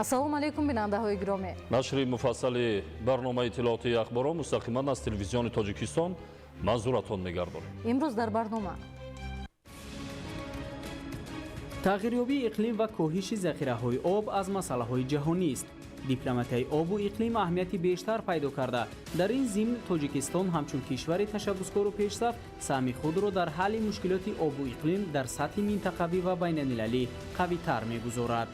Ассалому алайкум, бинандаҳои гиромӣ. Нашри муфассали барномаи иттилоотии Ахборро мустақиман аз Телевизиони Тоҷикистон манзуратон мегардонем. Имрӯз дар барнома: Тағйирёбии иқлим ва коҳиши захираҳои об аз масъалаҳои ҷаҳонист. Дипломатияи обу иқлим аҳамияти бештар пайдо карда, дар ин зимн Тоҷикистон ҳамчун кишвари ташаббускору пешсаф саҳми худро дар ҳалли мушкилоти обу иқлим дар сатҳи минтақавӣ ва байналмилалӣ қавитар мегузорад.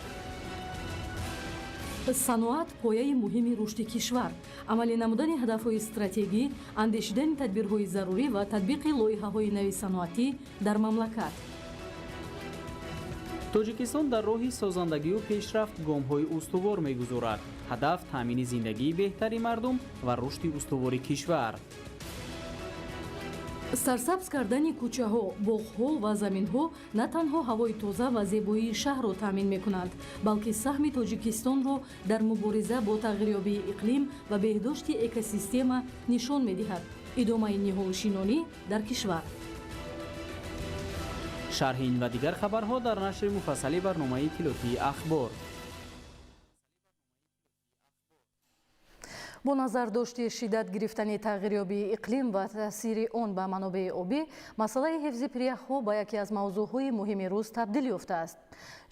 Саноат пояи муҳими рушди кишвар, амалӣ намудани ҳадафҳои стратегӣ, андешидани тадбирҳои зарурӣ ва татбиқи лоиҳаҳои нави саноатӣ дар мамлакат. Тоҷикистон дар роҳи созандагию пешрафт гомҳои устувор мегузорад. Ҳадаф таъмини зиндагии беҳтари мардум ва рушди устувори кишвар. Сарсабз кардани кӯчаҳо, боғҳо ва заминҳо на танҳо ҳавои тоза ва зебоии шаҳрро таъмин мекунанд, балки саҳми Тоҷикистонро дар мубориза бо тағйирёбии иқлим ва беҳдошти экосистема нишон медиҳад. Идомаи ниҳолшинонӣ дар кишвар. Шарҳи ин ва дигар хабарҳо дар нашри муфассали барномаи иттилоотии Ахбор. Бо назардошти шиддат гирифтани тағйирёбии иқлим ва таъсири он ба манобеи обӣ, масъалаи ҳифзи пиряхҳо ба яке аз мавзӯъҳои муҳими рӯз табдил ёфтааст.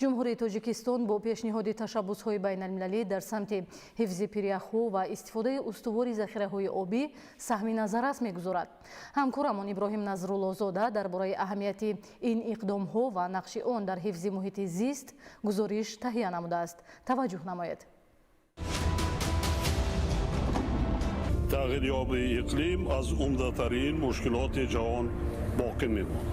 Ҷумҳурии Тоҷикистон бо пешниҳоди ташаббусҳои байналмилалӣ дар самти ҳифзи пиряхҳо ва истифодаи устувори захираҳои обӣ саҳми назаррас мегузорад. Ҳамкорамон Иброҳим Назруллозода дар бораи аҳамияти ин иқдомҳо ва нақши он дар ҳифзи муҳити зист гузориш таҳия намудааст. Таваҷҷӯҳ намоед. Тағйирёбии иқлим аз умдатарин мушкилоти ҷаҳон боқӣ мемонад.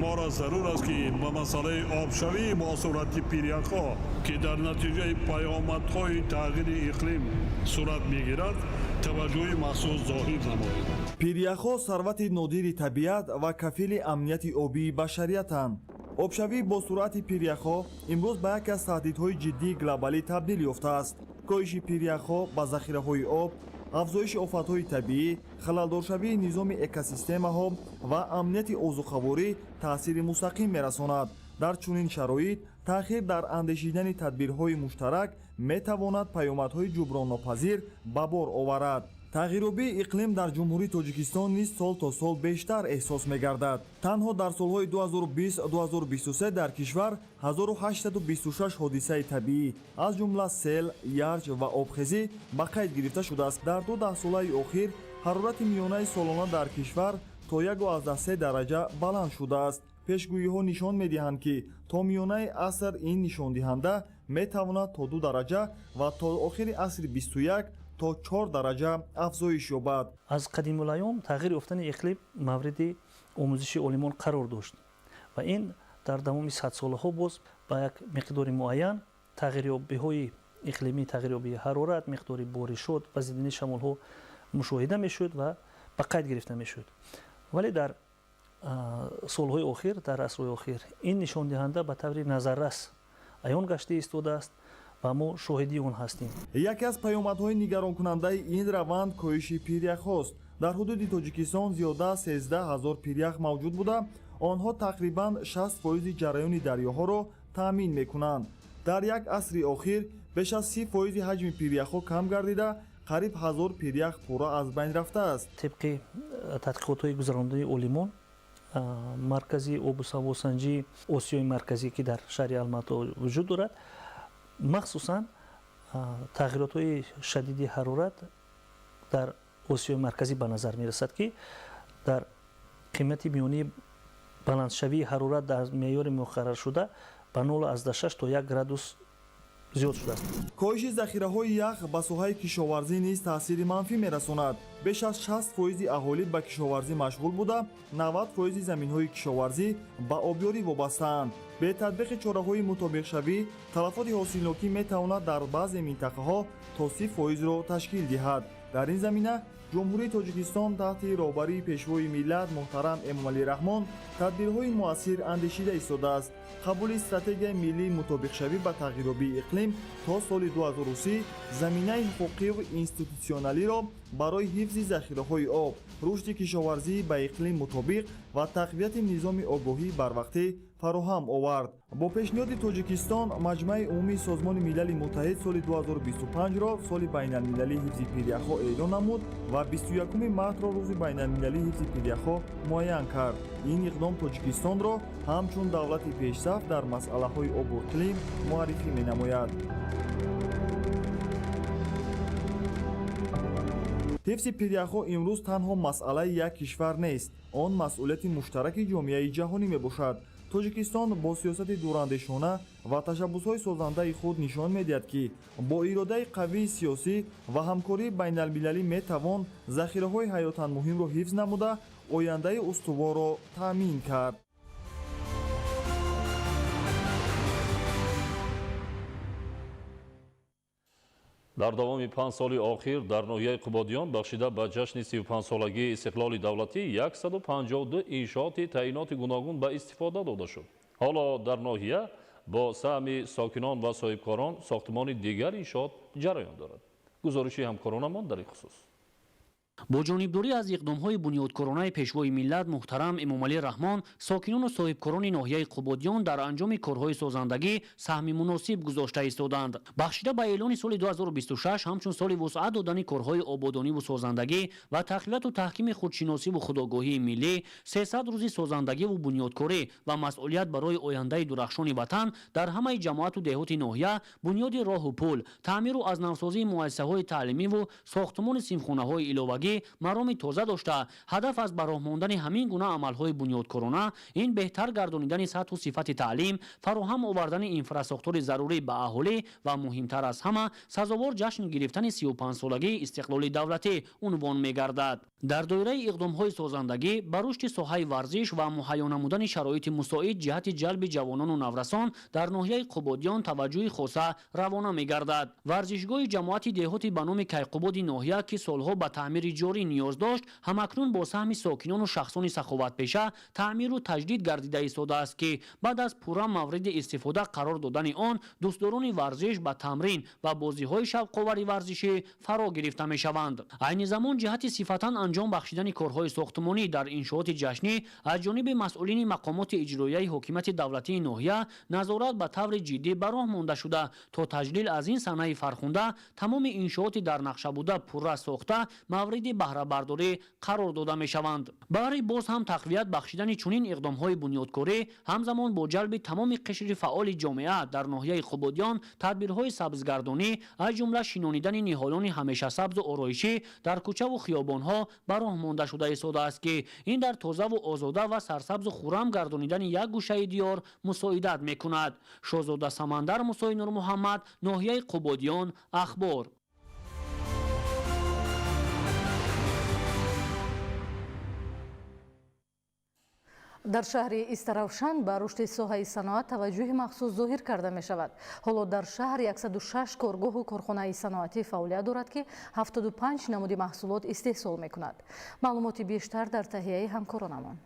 Моро зарур аст, ки ба масъалаи обшавӣ бо суръати пиряхҳо, ки дар натиҷаи паёмадҳои тағйири иқлим сурат мегирад, таваҷҷӯҳи махсус зоҳир намоем. Пиряхҳо сарвати нодири табиат ва кафили амнияти обии башариятанд. Обшавӣ бо суръати пиряхҳо имрӯз ба яке аз таҳдидҳои ҷиддии глобалӣ табдил ёфтааст. Коҳиши пиряхҳо ба захираҳои об, афзоиши офатҳои табиӣ, халалдоршавии низоми экосистемаҳо ва амнияти озуқаворӣ таъсири мустақим мерасонад. Дар чунин шароит таъхир дар андешидани тадбирҳои муштарак метавонад паёмадҳои ҷуброннопазир ба бор оварад. Тағйирёбии иқлим дар Ҷумҳурии Тоҷикистон низ сол то сол бештар эҳсос мегардад. Танҳо дар солҳои 2020-2023 дар кишвар 1826 ҳодисаи табиӣ, аз ҷумла сел, ярҷ ва обхезӣ ба қайд гирифта шудааст. Дар ду даҳсолаи охир ҳарорати миёнаи солона дар кишвар то 1,3 дараҷа баланд шудааст. Пешгӯиҳо нишон медиҳанд, ки то миёнаи аср ин нишондиҳанда метавонад то 2 дараҷа ва то охири асри 21 то 4 дараҷа афзоиш ёбад. Аз қадимулайём тағйир ёфтани иқлим мавриди омӯзиши олимон қарор дошт ва ин дар давоми садсолаҳо боз ба як миқдори муайян тағйирёбиҳои иқлимӣ, тағйирёбии ҳарорат, миқдори боришот, вазидани шамолҳо мушоҳида мешуд ва ба қайд гирифта мешуд. Вале дар солҳои охир, дар асрҳои охир ин нишондиҳанда ба таври назаррас аён гашта истодааст ва мо шоҳиди он ҳастем. Яке аз паёмадҳои нигаронкунандаи ин раванд коҳиши пиряхҳост. Дар ҳудуди Тоҷикистон зиёда аз 13 000 пирях мавҷуд буда, онҳо тақрибан 60 фоизи ҷараёни дарёҳоро таъмин мекунанд. Дар як асри охир беш аз 30 фоизи ҳаҷми пиряхҳо кам гардида, қариб 1000 пирях пурра аз байн рафтааст. Тибқи тадқиқотҳои гузаронидаи олимон, Маркази обу ҳавосанҷии Осиёи Марказӣ, ки дар шаҳри Алмато вуҷуд дорад, махсусан тағйиротҳои шадиди ҳарорат дар Осиёи Марказӣ ба назар мерасад, ки дар қимати миёнии баландшавии ҳарорат дар меъёри муқарраршуда ба 0,6 то 1 градус зиёд шудааст. Коҳиши захираҳои ях ба соҳаи кишоварзӣ низ таъсири манфӣ мерасонад. Беш аз 60 фоизи аҳолӣ ба кишоварзӣ машғул буда, 90 фоизи заминҳои кишоварзӣ ба обёрӣ вобастаанд. Бетадбиқи чораҳои мутобиқшавӣ талафоти ҳосилнокӣ метавонад дар баъзе минтақаҳо то 30 фоизро ташкил диҳад. Дар ин замина Ҷумҳурии Тоҷикистон таҳти роҳбарии Пешвои миллат муҳтарам Эмомалӣ Раҳмон тадбирҳои муассир андешида истодааст. Қабули стратегияи миллии мутобиқшавӣ ба тағйирёбии иқлим то соли 2030 заминаи ҳуқуқиву институтсионалиро барои ҳифзи захираҳои об, рушди кишоварзӣ ба иқлим мутобиқ ва тақвияти низоми огоҳӣ барвақтӣ фароҳам овард. Бо пешниҳоди Тоҷикистон Маҷмаи умумии Созмони Милали Муттаҳид соли 2025-ро соли байналмилалии ҳифзи пиряхҳо эълон намуд ва 21 мартро рӯзи байналмилалии ҳифзи пиряхҳо муайян кард. Ин иқдом Тоҷикистонро ҳамчун давлати пешсаф дар масъалаҳои обу иқлим муаррифӣ менамояд. Ҳифзи пиряхҳо имрӯз танҳо масъалаи як кишвар нест, он масъулияти муштараки ҷомеаи ҷаҳонӣ мебошад. Тоҷикистон бо сиёсати дурандешона ва ташаббусҳои созандаи худ нишон медиҳад, ки бо иродаи қавии сиёсӣ ва ҳамкории байналмилалӣ метавон захираҳои ҳаётан муҳимро ҳифз намуда, ояндаи устуворро таъмин кард. Дар давоми 5 соли охир дар ноҳияи Қубодиён бахшида ба ҷашни 35-солагии истиқлоли давлатӣ 152 иншооти таъиноти гуногун ба истифода дода шуд. Ҳоло дар ноҳия бо саҳми сокинон ва соҳибкорон сохтмони дигар иншоот ҷараён дорад. Гузориши ҳамкоронамон дар ин хусус. Бо ҷонибдорӣ аз иқдомҳои бунёдкоронаи Пешвои миллат муҳтарам Эмомалӣ Раҳмон, сокинону соҳибкорони ноҳияи Қубодиён дар анҷоми корҳои созандагӣ саҳми муносиб гузошта истоданд. Бахшида ба эълони соли 2026 ҳамчун соли вусъат додани корҳои ободониву созандагӣ ва тақвияту таҳкими худшиносиву худогоҳии миллӣ, 300 рӯзи созандагиву бунёдкорӣ ва масъулият барои ояндаи дурахшони ватан дар ҳамаи ҷамоату деҳоти ноҳия бунёди роҳу пул, таъмиру аз навсозии муассисаҳои таълимиву сохтмони синфхонаҳои иловагӣ мароми тоза дошта, ҳадаф аз ба роҳ мондани ҳамин гуна амалҳои бунёдкорона ин беҳтар гардонидани сатҳу сифати таълим, фароҳам овардани инфрасохтори зарурӣ ба аҳолӣ ва муҳимтар аз ҳама сазовор ҷашн гирифтани 35-солагии истиқлоли давлатӣ унвон мегардад. Дар доираи иқдомҳои созандагӣ ба рушди соҳаи варзиш ва муҳайё намудани шароити мусоид ҷиҳати ҷалби ҷавонону наврасон дар ноҳияи Қубодиён таваҷҷӯҳи хоса равона мегардад. Варзишгоҳи ҷамоати деҳоти ба номи Кайқубоди ноҳия, ки солҳо ба таъмири ҷорӣ ниёз дошт, ҳамакнун бо саҳми сокинону шахсони саховатпеша таъмиру таҷдид гардида истодааст, ки баъд аз пурра мавриди истифода қарор додани он дӯстдорони варзиш ба тамрин ва бозиҳои шавқовари варзишӣ фаро гирифта мешаванд. Айни замон ҷиҳати сифатан анҷом бахшидани корҳои сохтмонӣ дар иншооти ҷашнӣ аз ҷониби масъулини мақомоти иҷроияи ҳокимияти давлатии ноҳия назорат ба таври ҷиддӣ ба роҳ монда шуда, то таҷлил аз ин санаи фархунда тамоми иншооти дар нақша буда пурра сохта мавриди баҳрабардорӣ қарор дода мешаванд. Баҳри боз ҳам тақвият бахшидани чунин иқдомҳои бунёдкорӣ, ҳамзамон бо ҷалби тамоми қишри фаъоли ҷомеа дар ноҳияи Қубодиён тадбирҳои сабзгардонӣ аз ҷумла шинонидани ниҳолони ҳамешасабзу ороишӣ дар кӯчаву хиёбонҳо ба роҳ монда шуда истодааст, ки ин дар тозаву озода ва сарсабзу хуррам гардонидани як гӯшаи диёр мусоидат мекунад. Шоҳзода Самандар, Мусои Нурмуҳаммад, ноҳияи Қубодиён, Ахбор. Дар шаҳри Истаравшан ба рушди соҳаи саноат таваҷҷӯҳи махсус зоҳир карда мешавад. Ҳоло дар шаҳр 106 коргоҳу корхонаи саноатӣ фаъолият дорад, ки 75 намуди маҳсулот истеҳсол мекунад. Маълумоти бештар дар таҳияи ҳамкоронамон.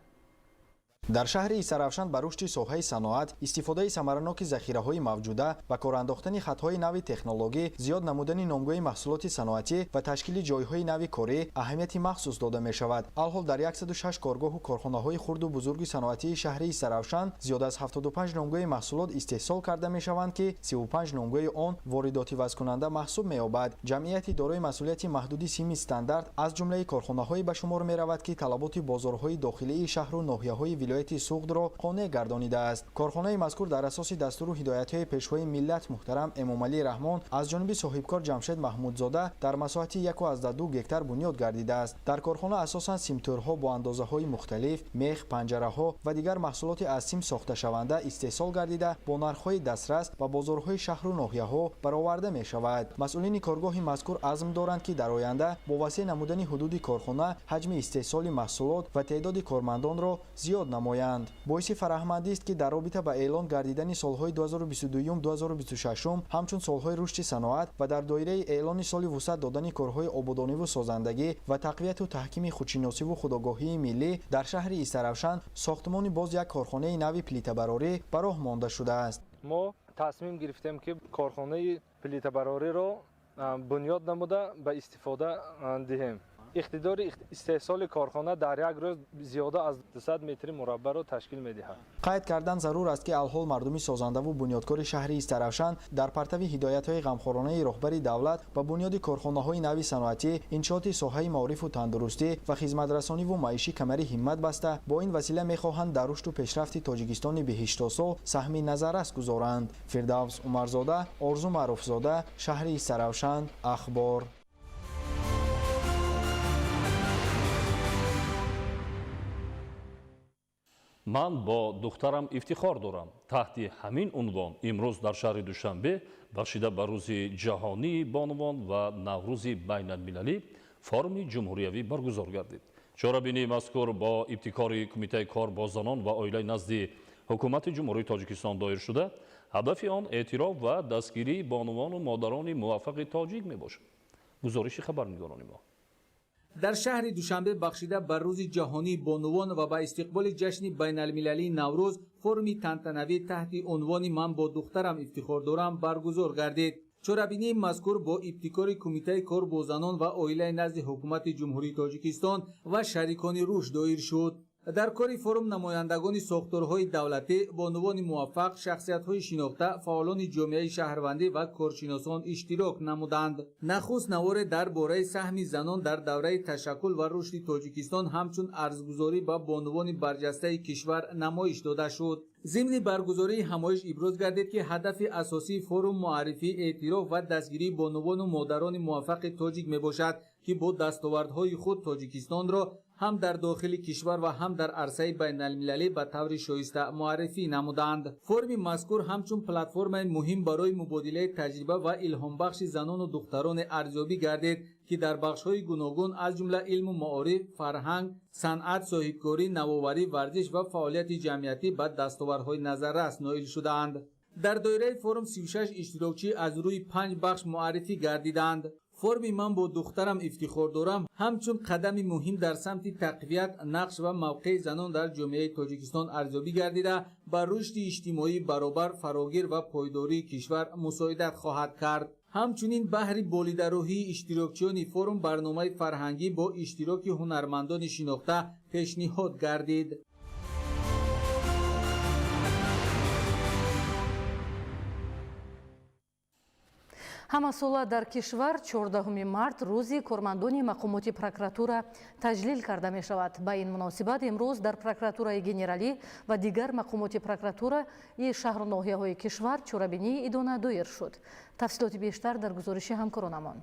Дар шаҳри Истаравшан ба рушди соҳаи саноат, истифодаи самараноки захираҳои мавҷуда ва корандохтани хатҳои нави технологӣ, зиёд намудани номгӯи маҳсулоти саноатӣ ва ташкили ҷойҳои нави корӣ аҳамияти махсус дода мешавад. Алҳол дар 106 коргоҳу корхонаҳои хурду бузурги саноатии шаҳри Истаравшан зиёд аз 75 номгӯи маҳсулот истеҳсол карда мешаванд, ки 35 номгӯи он воридотивазкунанда маҳсуб меёбад. Ҷамъияти дорои масъулияти маҳдуди сими стандарт аз ҷумлаи корхонаҳое ба шумор меравад, ки талаботи бозорҳои дохилии шаҳру ноҳияҳои вилояти Суғдро қонеъ гардонидааст. Корхонаи мазкур дар асоси дастуру ҳидоятҳои Пешвои миллат муҳтарам Эмомалӣ Раҳмон аз ҷониби соҳибкор Ҷамшед Маҳмудзода дар масоҳати 1,2 гектар бунёд гардидааст. Дар корхона асосан симтӯрҳо бо андозаҳои мухталиф, мех, панҷараҳо ва дигар маҳсулоти аз сим сохташаванда истеҳсол гардида бо нархҳои дастрас ба бозорҳои шаҳру ноҳияҳо бароварда мешавад. Масъулини коргоҳи мазкур азм доранд, ки дар оянда бо васеъ намудани ҳудуди корхона ҳаҷми истеҳсоли маҳсулот ва теъдоди кормандонро зиёд намоянд. намоянд. Боиси фараҳмандист, ки дар робита ба эълон гардидани солҳои 2022-2026 ҳамчун солҳои рушди саноат ва дар доираи эълони соли вусъат додани корҳои ободониву созандагӣ ва тақвияту таҳкими худшиносиву худогоҳии миллӣ дар шаҳри Истаравшан сохтмони боз як корхонаи нави плитабарорӣ ба роҳ монда шудааст. Мо тасмим гирифтем, ки корхонаи плитабарориро бунёд намуда ба истифода диҳем. Иқтидори истеҳсоли корхона дар як рӯз зиёда аз 200 метри мураббаъро ташкил медиҳад. Қайд кардан зарур аст, ки алҳол мардуми созандаву бунёдкори шаҳри Истаравшан дар партави ҳидоятҳои ғамхоронаи роҳбари давлат ба бунёди корхонаҳои нави саноатӣ, иншооти соҳаи маорифу тандурустӣ ва хизматрасониву маишӣ камари ҳиммат баста, бо ин васила мехоҳанд дар рушду пешрафти Тоҷикистони беҳиштосо саҳми назаррас гузоранд. Фирдавс Умарзода, Орзу Маъруфзода, шаҳри Истаравшан, Ахбор. Ман бо духтарам ифтихор дорам. Таҳти ҳамин унвон имрӯз дар шаҳри Душанбе бахшида ба рӯзи ҷаҳонии бонувон ва Наврӯзи байналмилалӣ форуми ҷумҳуриявӣ баргузор гардид. Чорабинии мазкур бо ибтикори Кумитаи кор бо занон ва оилаи назди Ҳукумати Ҷумҳурии Тоҷикистон доир шуда, ҳадафи он эътироф ва дастгирии бонувану модарони муваффақи тоҷик мебошад. Гузориши хабарнигорони мо. Дар шаҳри Душанбе бахшида ба рӯзи ҷаҳонии бонувон ва ба истиқболи ҷашни байналмилалии Наврӯз форуми тантанавӣ таҳти унвони «Ман бо духтарам ифтихор дорам» баргузор гардид. Чорабинии мазкур бо ибтикори Кумитаи кор бо занон ва оилаи назди Ҳукумати Ҷумҳурии Тоҷикистон ва шарикони рушд доир шуд. Дар кори форум намояндагони сохторҳои давлатӣ, бонувони муваффақ, шахсиятҳои шинохта, фаъолони ҷомеаи шаҳрвандӣ ва коршиносон иштирок намуданд. Нахуст наворе дар бораи саҳми занон дар давраи ташаккул ва рушди Тоҷикистон ҳамчун арзгузорӣ ба бонувони барҷастаи кишвар намоиш дода шуд. Зимни баргузории ҳамоиш иброз гардид, ки ҳадафи асосии форум муаррифӣ, эътироф ва дастгирии бонувону модарони муваффақи тоҷик мебошад, ки бо дастовардҳои худ Тоҷикистонро ҳам дар дохили кишвар ва ҳам дар арсаи байналмилалӣ ба таври шоиста муаррифӣ намуданд. Форуми мазкур ҳамчун платформаи муҳим барои мубодилаи таҷриба ва илҳомбахши занону духтароне арзёбӣ гардид, ки дар бахшҳои гуногун аз ҷумла илму маориф, фарҳанг, санъат, соҳибкорӣ, навоварӣ, варзиш ва фаъолияти ҷамъиятӣ ба дастовардҳои назаррас ноил шудаанд. Дар доираи форум 36 иштирокчӣ аз рӯи 5 бахш муаррифӣ гардиданд. Форуми «Ман бо духтарам ифтихор дорам» ҳамчун қадами муҳим дар самти тақвият нақш ва мавқеи занон дар ҷомеаи Тоҷикистон арзёбӣ гардида, ба рушди иҷтимоӣ баробар, фарогир ва пойдории кишвар мусоидат хоҳад кард. Ҳамчунин баҳри болидарӯҳии иштирокчиёни форум барномаи фарҳангӣ бо иштироки ҳунармандони шинохта пешниҳод гардид. Ҳамасола дар кишвар 14 март рӯзи кормандони мақомоти прокуратура таҷлил карда мешавад. Ба ин муносибат имрӯз дар прокуратураи генералӣ ва дигар мақомоти прокуратураи шаҳру ноҳияҳои кишвар чорабинии идона доир шуд. Тафсилоти бештар дар гузориши ҳамкоронамон.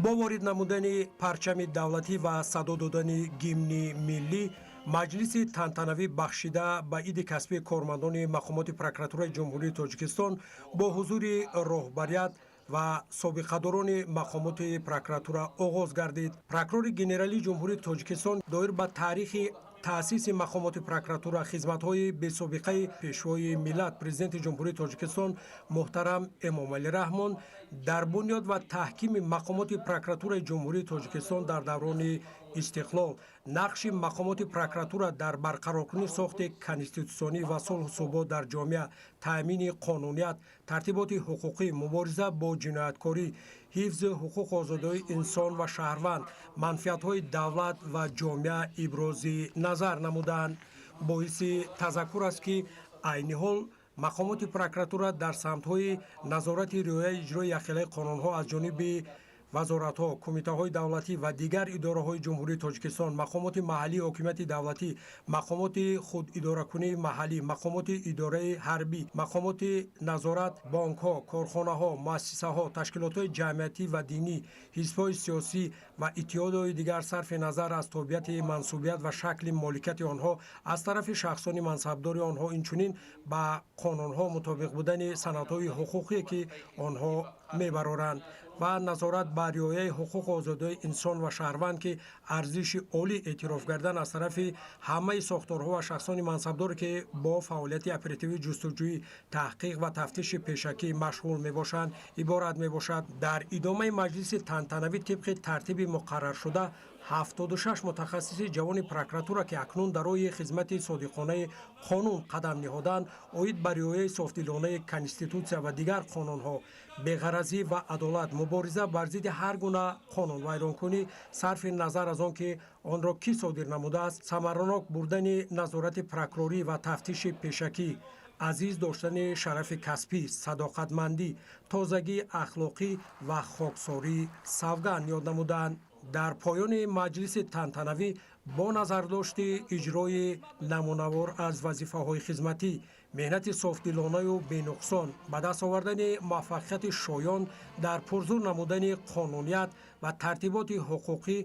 Бо ворид намудани парчами давлатӣ ва садо додани гимни миллӣ маҷлиси тантанавӣ бахшида ба иди касбии кормандони мақомоти прокуратураи Ҷумҳурии Тоҷикистон бо ҳузури роҳбарият ва собиқадорони мақомоти прокуратура оғоз гардид. Прокурори генералии Ҷумҳурии Тоҷикистон доир ба таърихи таъсиси мақомоти прокуратура, хизматҳои бесобиқаи пешвои миллат, президенти Ҷумҳурии Тоҷикистон муҳтарам Эмомалӣ Раҳмон дар бунёд ва таҳкими мақомоти прокуратураи Ҷумҳурии Тоҷикистон дар даврони истиқлол, нақши мақомоти прокуратура дар барқароркунии сохти конститутсионӣ ва сулҳу субот дар ҷомеа, таъмини қонуният, тартиботи ҳуқуқӣ, мубориза бо ҷинояткорӣ, ҳифзи ҳуқуқу озодиҳои инсон ва шаҳрванд, манфиатҳои давлат ва ҷомеа ибрози назар намуданд. Боиси тазаккур аст, ки айни ҳол мақомоти прокуратура дар самтҳои назорати риояи иҷрои якхелаи қонунҳо аз ҷониби вазоратҳо, кумитаҳои давлатӣ ва дигар идораҳои Ҷумҳурии Тоҷикистон, мақомоти маҳаллии ҳокимияти давлатӣ, мақомоти худидоракунии маҳаллӣ, мақомоти идораи ҳарбӣ, мақомоти назорат, бонкҳо, корхонаҳо, муассисаҳо, ташкилотҳои ҷамъиятӣ ва динӣ, ҳизбҳои сиёсӣ ва иттиҳодҳои дигар сарфи назар аз тобеияти мансубият ва шакли моликияти онҳо аз тарафи шахсони мансабдори онҳо, инчунин ба қонунҳо мутобиқ будани санадҳои ҳуқуқие, ки онҳо мебароранд ва назорат ба риояи ҳуқуқу озодиҳои инсон ва шаҳрванд, ки арзиши олӣ эътироф гардан аз тарафи ҳамаи сохторҳо ва шахсони мансабдор, ки бо фаъолияти оперативӣ, ҷустуҷӯӣ, таҳқиқ ва тафтиши пешакӣ машғул мебошанд, иборат мебошад. Дар идомаи маҷлиси тантанавӣ тибқи тартиби муқарраршуда 76 мутахассиси ҷавони прокуратура, ки акнун дар роҳи хизмати содиқонаи қонун қадам ниҳоданд, оид ба риояи софдилонаи конститутсия ва дигар қонунҳо, беғаразӣ ва адолат, мубориза бар зидди ҳар гуна қонунвайронкунӣ, сарфи назар аз он ки онро кӣ содир намудааст, самаранок бурдани назорати прокурорӣ ва тафтиши пешакӣ, азиз доштани шарафи касбӣ, садоқатмандӣ, тозагии ахлоқӣ ва хоксорӣ савганд ёд намуданд. Дар поёни маҷлиси тантанавӣ бо назардошти иҷрои намунавор аз вазифаҳои хизматӣ, меҳнати софдилонаю бенуқсон, ба даст овардани муваффақияти шоён дар пурзур намудани қонуният ва тартиботи ҳуқуқӣ,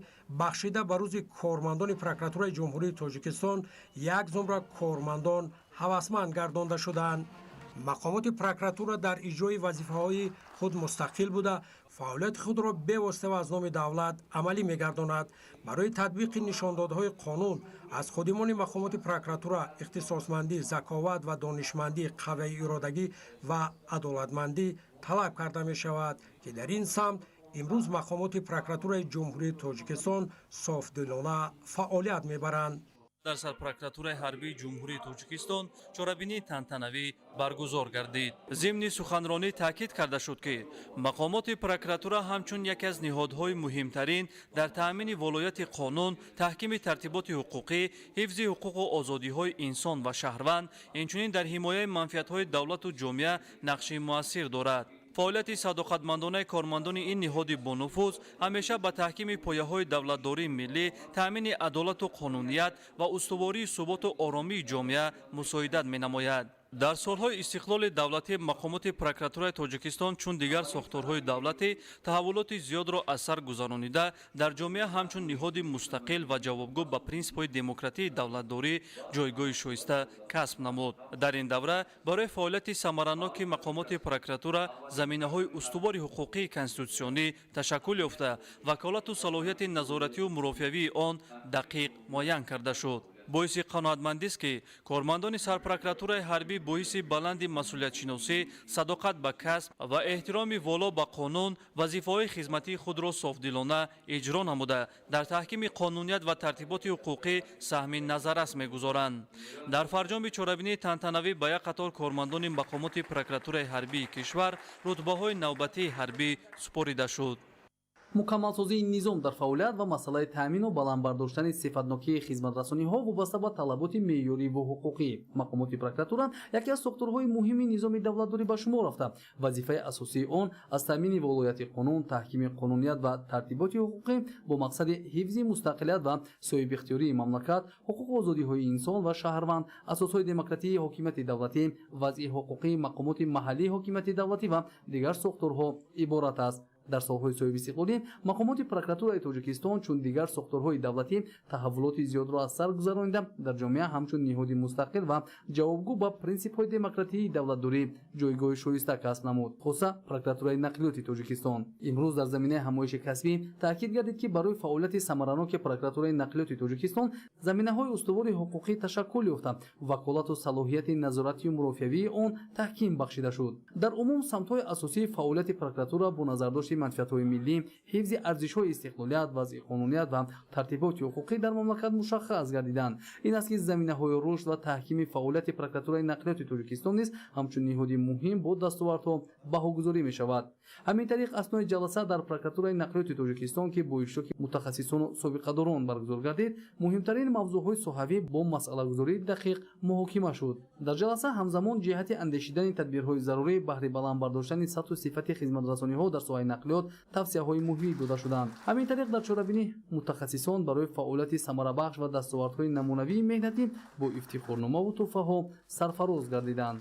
бахшида ба рӯзи кормандони прокуратураи Ҷумҳурии Тоҷикистон як зумра кормандон ҳавасманд гардонда шуданд. Мақомоти прокуратура дар иҷрои вазифаҳои худ мустақил буда, фаъолияти худро бевосита ва аз номи давлат амалӣ мегардонад. Барои татбиқи нишондодҳои қонун аз ходимони мақомоти прокуратура ихтисосмандӣ, заковат ва донишмандӣ, қавияи иродагӣ ва адолатмандӣ талаб карда мешавад, ки дар ин самт имрӯз мақомоти прокуратураи Ҷумҳурии Тоҷикистон софдилона фаъолият мебаранд. Дар сарпрокуратураи ҳарбии Ҷумҳурии Тоҷикистон чорабинии тантанавӣ баргузор гардид. Зимни суханронӣ таъкид карда шуд, ки мақомоти прокуратура ҳамчун яке аз ниҳодҳои муҳимтарин дар таъмини волояти қонун, таҳкими тартиботи ҳуқуқӣ, ҳифзи ҳуқуқу озодиҳои инсон ва шаҳрванд, инчунин дар ҳимояи манфиатҳои давлату ҷомеа нақши муассир дорад. Фаъолияти садоқатмандонаи кормандони ин ниҳоди бонуфуз ҳамеша ба таҳкими пояҳои давлатдории миллӣ, таъмини адолату қонуният ва устувории суботу оромии ҷомеа мусоидат менамояд. Дар солҳои истиқлоли давлатӣ мақомоти прокуратураи Тоҷикистон чун дигар сохторҳои давлатӣ таҳаввулоти зиёдро аз сар гузаронида, дар ҷомеа ҳамчун ниҳоди мустақил ва ҷавобгӯ ба принсипҳои демократии давлатдорӣ ҷойгоҳи шоиста касб намуд. Дар ин давра барои фаъолияти самараноки мақомоти прокуратура заминаҳои устувори ҳуқуқии конститутсионӣ ташаккул ёфта, ваколату салоҳияти назоратию мурофиавии он дақиқ муайян карда шуд. Боиси қаноатмандист, ки кормандони сарпрокуратураи ҳарбӣ бо ҳисси баланди масъулиятшиносӣ, садоқат ба касб ва эҳтироми воло ба қонун вазифаҳои хизматии худро софдилона иҷро намуда, дар таҳкими қонуният ва тартиботи ҳуқуқӣ саҳми назаррас мегузоранд. Дар фарҷоми чорабинии тантанавӣ ба як қатор кормандони мақомоти прокуратураи ҳарбии кишвар рутбаҳои навбатии ҳарбӣ супорида шуд. Мукаммалсозии низом дар фаъолият ва масъалаи таъмину баланд бардоштани сифатнокии хизматрасониҳо вобаста ба талаботи меъёрӣ ва ҳуқуқӣ. Мақомоти прокуратура яке аз сохторҳои муҳими низоми давлатдорӣ ба шумор рафта, вазифаи асосии он аз таъмини волояти қонун, таҳкими қонуният ва тартиботи ҳуқуқӣ бо мақсади ҳифзи мустақилият ва соҳибихтиёрии мамлакат, ҳуқуқу озодиҳои инсон ва шаҳрванд, асосҳои демократии ҳокимияти давлатӣ, вазъи ҳуқуқии мақомоти маҳаллии ҳокимияти давлатӣ ва дигар сохторҳо иборат аст. Дар солҳои соҳибистиқлолӣ мақомоти прокуратураи Тоҷикистон чун дигар сохторҳои давлатӣ таҳаввулоти зиёдро аз сар гузаронида, дар ҷомеа ҳамчун ниҳоди мустақил ва ҷавобгӯ ба принсипҳои демократии давлатдорӣ ҷойгоҳи шоиста касб намуд. Хоса прокуратураи нақлиёти Тоҷикистон имрӯз дар заминаи ҳамоиши касбӣ таъкид гардид, ки барои фаъолияти самараноки прокуратураи нақлиёти Тоҷикистон заминаҳои устувори ҳуқуқӣ ташаккул ёфта, ваколату салоҳияти назоратию мурофиавии он таҳким бахшида шуд. Дар умум самтҳои асосии фаъолияти прокуратура бо назардошти манфиатҳои миллӣ, ҳифзи арзишҳои истиқлолият, вазъи қонуният ва тартиботи ҳуқуқӣ дар мамлакат мушаххас гардиданд. Ин аст, ки заминаҳои рушд ва таҳкими фаъолияти прокуратураи нақлиёти Тоҷикистон низ ҳамчун ниҳоди муҳим бо дастовардҳо баҳогузорӣ мешавад. Ҳамин тариқ, аснои ҷаласа дар прокуратураи нақлиёти Тоҷикистон, ки бо иштироки мутахассисону собиқадорон баргузор гардид, муҳимтарин мавзӯъҳои соҳавӣ бо масъалагузории дақиқ муҳокима шуд. Дар ҷаласа ҳамзамон ҷиҳати андешидани тадбирҳои зарурӣ баҳри баланд бардоштани сатҳу сифати хизматрасониҳо дар соҳаи нақлиёт тавсияҳои муҳим дода шуданд. Ҳамин тариқ, дар чорабинӣ мутахассисон барои фаъолияти самарабахш ва дастовардҳои намунавии меҳнатӣ бо ифтихорномаву тӯҳфаҳо сарфароз гардиданд.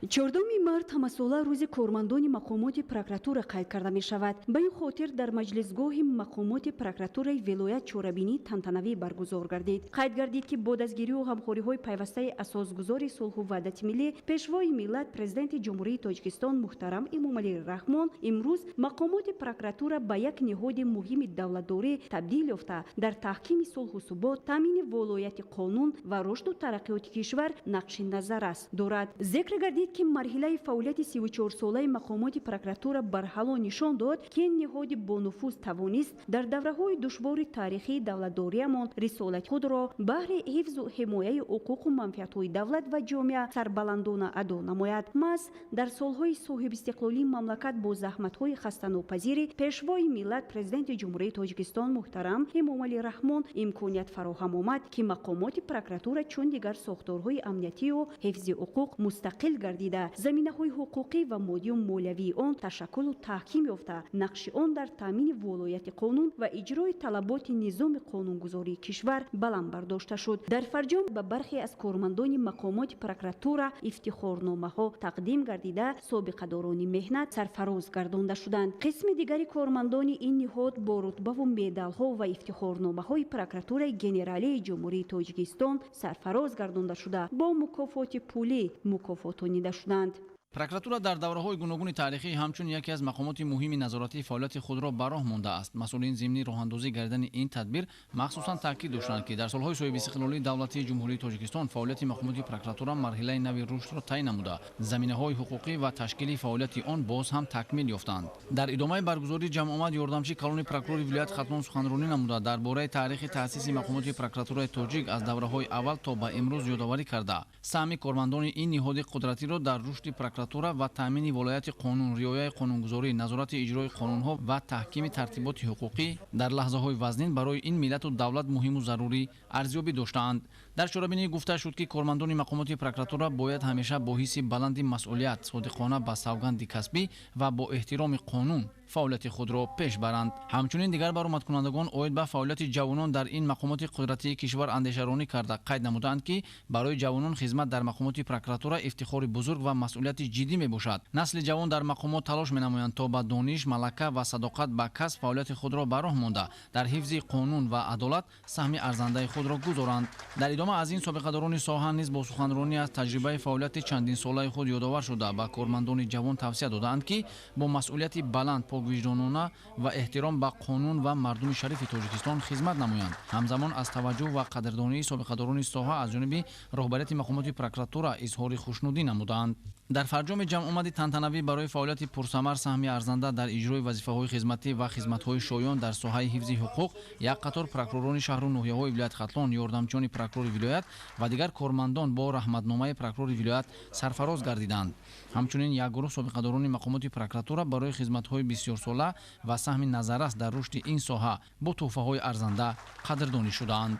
14 март ҳамасола рӯзи кормандони мақомоти прокуратура қайд карда мешавад. Ба ин хотир дар маҷлисгоҳи мақомоти прокуратураи вилоят чорабинии тантанавӣ баргузор гардид. Қайд гардид, ки бо дастгирию ғамхориҳои пайвастаи асосгузори сулҳу ваҳдати миллӣ, Пешвои миллат, Президенти Ҷумҳурии Тоҷикистон муҳтарам Эмомалӣ Раҳмон, имрӯз мақомоти прокуратура ба як ниҳоди муҳими давлатдорӣ табдил ёфта, дар таҳкими сулҳу субот, таъмини волояти қонун ва рушду тараққиёти кишвар нақши назаррас дорад. Зикр гардид, ки марҳилаи фаъолияти 34-солаи мақомоти прокуратура барҳало нишон дод, ки ин ниҳоди бонуфуз тавонист дар давраҳои душвори таърихии давлатдориамон рисолати худро баҳри ҳифзу ҳимояи ҳуқуқу манфиатҳои давлат ва ҷомеа сарбаландона адо намояд. Маҳз дар солҳои соҳибистиқлолии мамлакат бо заҳматҳои хастанопазири Пешвои миллат, Президенти Ҷумҳурии Тоҷикистон муҳтарам Эмомалӣ Раҳмон имконият фароҳам омад, ки мақомоти прокуратура чун дигар сохторҳои амниятию ҳифзи ҳуқуқ мустақил гардида, заминаҳои ҳуқуқӣ ва моддию молиявии он ташаккулу таҳким ёфта, нақши он дар таъмини волояти қонун ва иҷрои талаботи низоми қонунгузории кишвар баланд бардошта шуд. Дар фарҷом ба бархе аз кормандони мақомоти прокуратура ифтихорномаҳо тақдим гардида, собиқадорони меҳнат сарфароз гардонда шуданд. Қисми дигари кормандони ин ниҳод бо рутбаву медалҳо ва ифтихорномаҳои Прокуратураи Генералии Ҷумҳурии Тоҷикистон сарфароз гардонда шуда, бо мукофоти пулӣ мукофотонида шуданд. Прокуратура дар давраҳои гуногуни таърихӣ ҳамчун яке аз мақомоти муҳими назоратӣ фаъолияти худро ба роҳ мондааст. Масъулин зимни роҳандозӣ гардидани ин тадбир махсусан таъкид доштанд, ки дар солҳои соҳибистиқлолии давлатии Ҷумҳурии Тоҷикистон фаъолияти мақомоти прокуратура марҳилаи нави рушдро тай намуда, заминаҳои ҳуқуқӣ ва ташкили фаъолияти он боз ҳам такмил ёфтанд. Дар идомаи баргузории ҷамъомад ёрдамчи калони прокурори вилояти Хатлон суханронӣ намуда, дар бораи таърихи таъсиси мақомоти прокуратураи тоҷик аз давраҳои аввал то ба имрӯз ёдоварӣ карда, саҳми кормандони ин ниҳоди қудратиро дар рушди прокуратура ва таъмини волояти қонун, риояи қонунгузорӣ, назорати иҷрои қонунҳо ва таҳкими тартиботи ҳуқуқӣ дар лаҳзаҳои вазнин барои ин миллату давлат муҳиму зарурӣ арзёбӣ доштаанд. Дар чорабинӣ гуфта шуд, ки кормандони мақомоти прокуратура бояд ҳамеша бо ҳисси баланди масъулият, содиқона ба савганди касбӣ ва бо эҳтироми қонун фаъолияти худро пеш баранд. Ҳамчунин дигар баромадкунандагон оид ба фаъолияти ҷавонон дар ин мақомоти қудратии кишвар андешаронӣ карда, қайд намуданд, ки барои ҷавонон хизмат дар мақомоти прокуратура ифтихори бузург ва масъулияти ҷиддӣ мебошад. Насли ҷавон дар мақомот талош менамоянд, то ба дониш, малака ва садоқат ба касб фаъолияти худро ба роҳ монда, дар ҳифзи қонун ва адолат саҳми арзандаи худро гузоранд. Дар идома аз ин собиқадорони соҳа низ бо суханронӣ аз таҷрибаи фаъолияти чандинсолаи худ ёдовар шуда, ба кормандони ҷавон тавсия додаанд, ки бо масъулияти баланд, поквиҷдонона ва эҳтиром ба қонун ва мардуми шарифи Тоҷикистон хизмат намоянд. Ҳамзамон аз таваҷҷӯҳ ва қадрдонии собиқадорони соҳа аз ҷониби роҳбарияти мақомоти прокуратура изҳори хушнудӣ намуданд. Дар фарҷоми ҷамъомади тантанавӣ барои фаъолияти пурсамар, саҳми арзанда дар иҷрои вазифаҳои хизматӣ ва хизматҳои шоён дар соҳаи ҳифзи ҳуқуқ як қатор прокуророни шаҳру ноҳияҳои вилояти Хатлон, ёрдамчиёни прокурори вилоят ва дигар кормандон бо раҳматномаи прокурори вилоят сарфароз гардиданд. Ҳамчунин як гурӯҳ собиқадорони мақомоти прокуратура барои хизматҳои бисёрсола ва саҳми назаррас дар рушди ин соҳа бо тӯҳфаҳои арзанда қадрдонӣ шудаанд.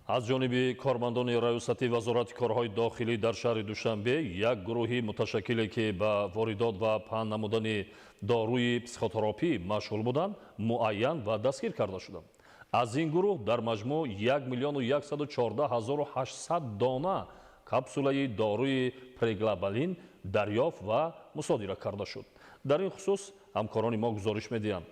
Аз ҷониби кормандони раёсати Вазорати корҳои дохилӣ дар шаҳри Душанбе як гурӯҳи муташаккиле, ки ба воридот ва паҳн намудани доруи психотерапӣ машғул буданд, муайян ва дастгир карда шуданд. Аз ин гурӯҳ дар маҷмӯъ 1 114 800 дона капсулаи доруи преглабалин дарёфт ва мусодира карда шуд. Дар ин хусус ҳамкорони мо гузориш медиҳанд.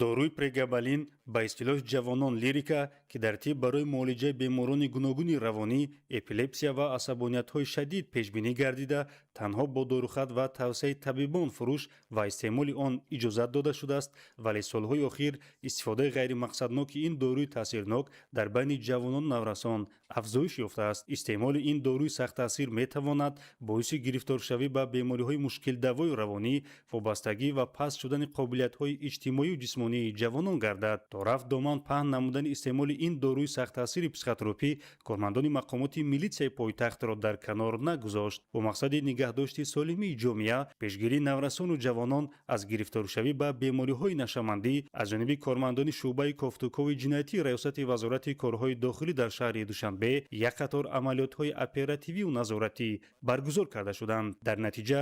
Доруи прегабалин, ба истилоҳи ҷавонон лирика, ки дар тиб барои муолиҷаи беморони гуногуни равонӣ, эпилепсия ва асабониятҳои шадид пешбинӣ гардида, танҳо бо дорухат ва тавсияи табибон фурӯш ва истеъмоли он иҷозат дода шудааст, вале солҳои охир истифодаи ғайримақсадноки ин доруи таъсирнок дар байни ҷавонону наврасон афзоиш ёфтааст. Истеъмоли ин доруи сахттаъсир метавонад боиси гирифторшавӣ ба бемориҳои мушкилдавою равонӣ, вобастагӣ ва паст шудани қобилиятҳои иҷтимоию ҷисмонии ҷавонон гардад. То рафт доман паҳн намудани истеъмоли ин доруи сахттаъсири психотропӣ кормандони мақомоти милитсияи пойтахтро дар канор нагузошт. Бо мақсади нигаҳдошти солимии ҷомеа, пешгирии наврасону ҷавонон аз гирифторшавӣ ба бемориҳои нашъамандӣ аз ҷониби кормандони шӯъбаи кофтукови ҷиноятии Раёсати Вазорати корҳои дохилӣ дар шаҳри Душанбе як қатор амалиётҳои оперативию назоратӣ баргузор карда шуданд. Дар натиҷа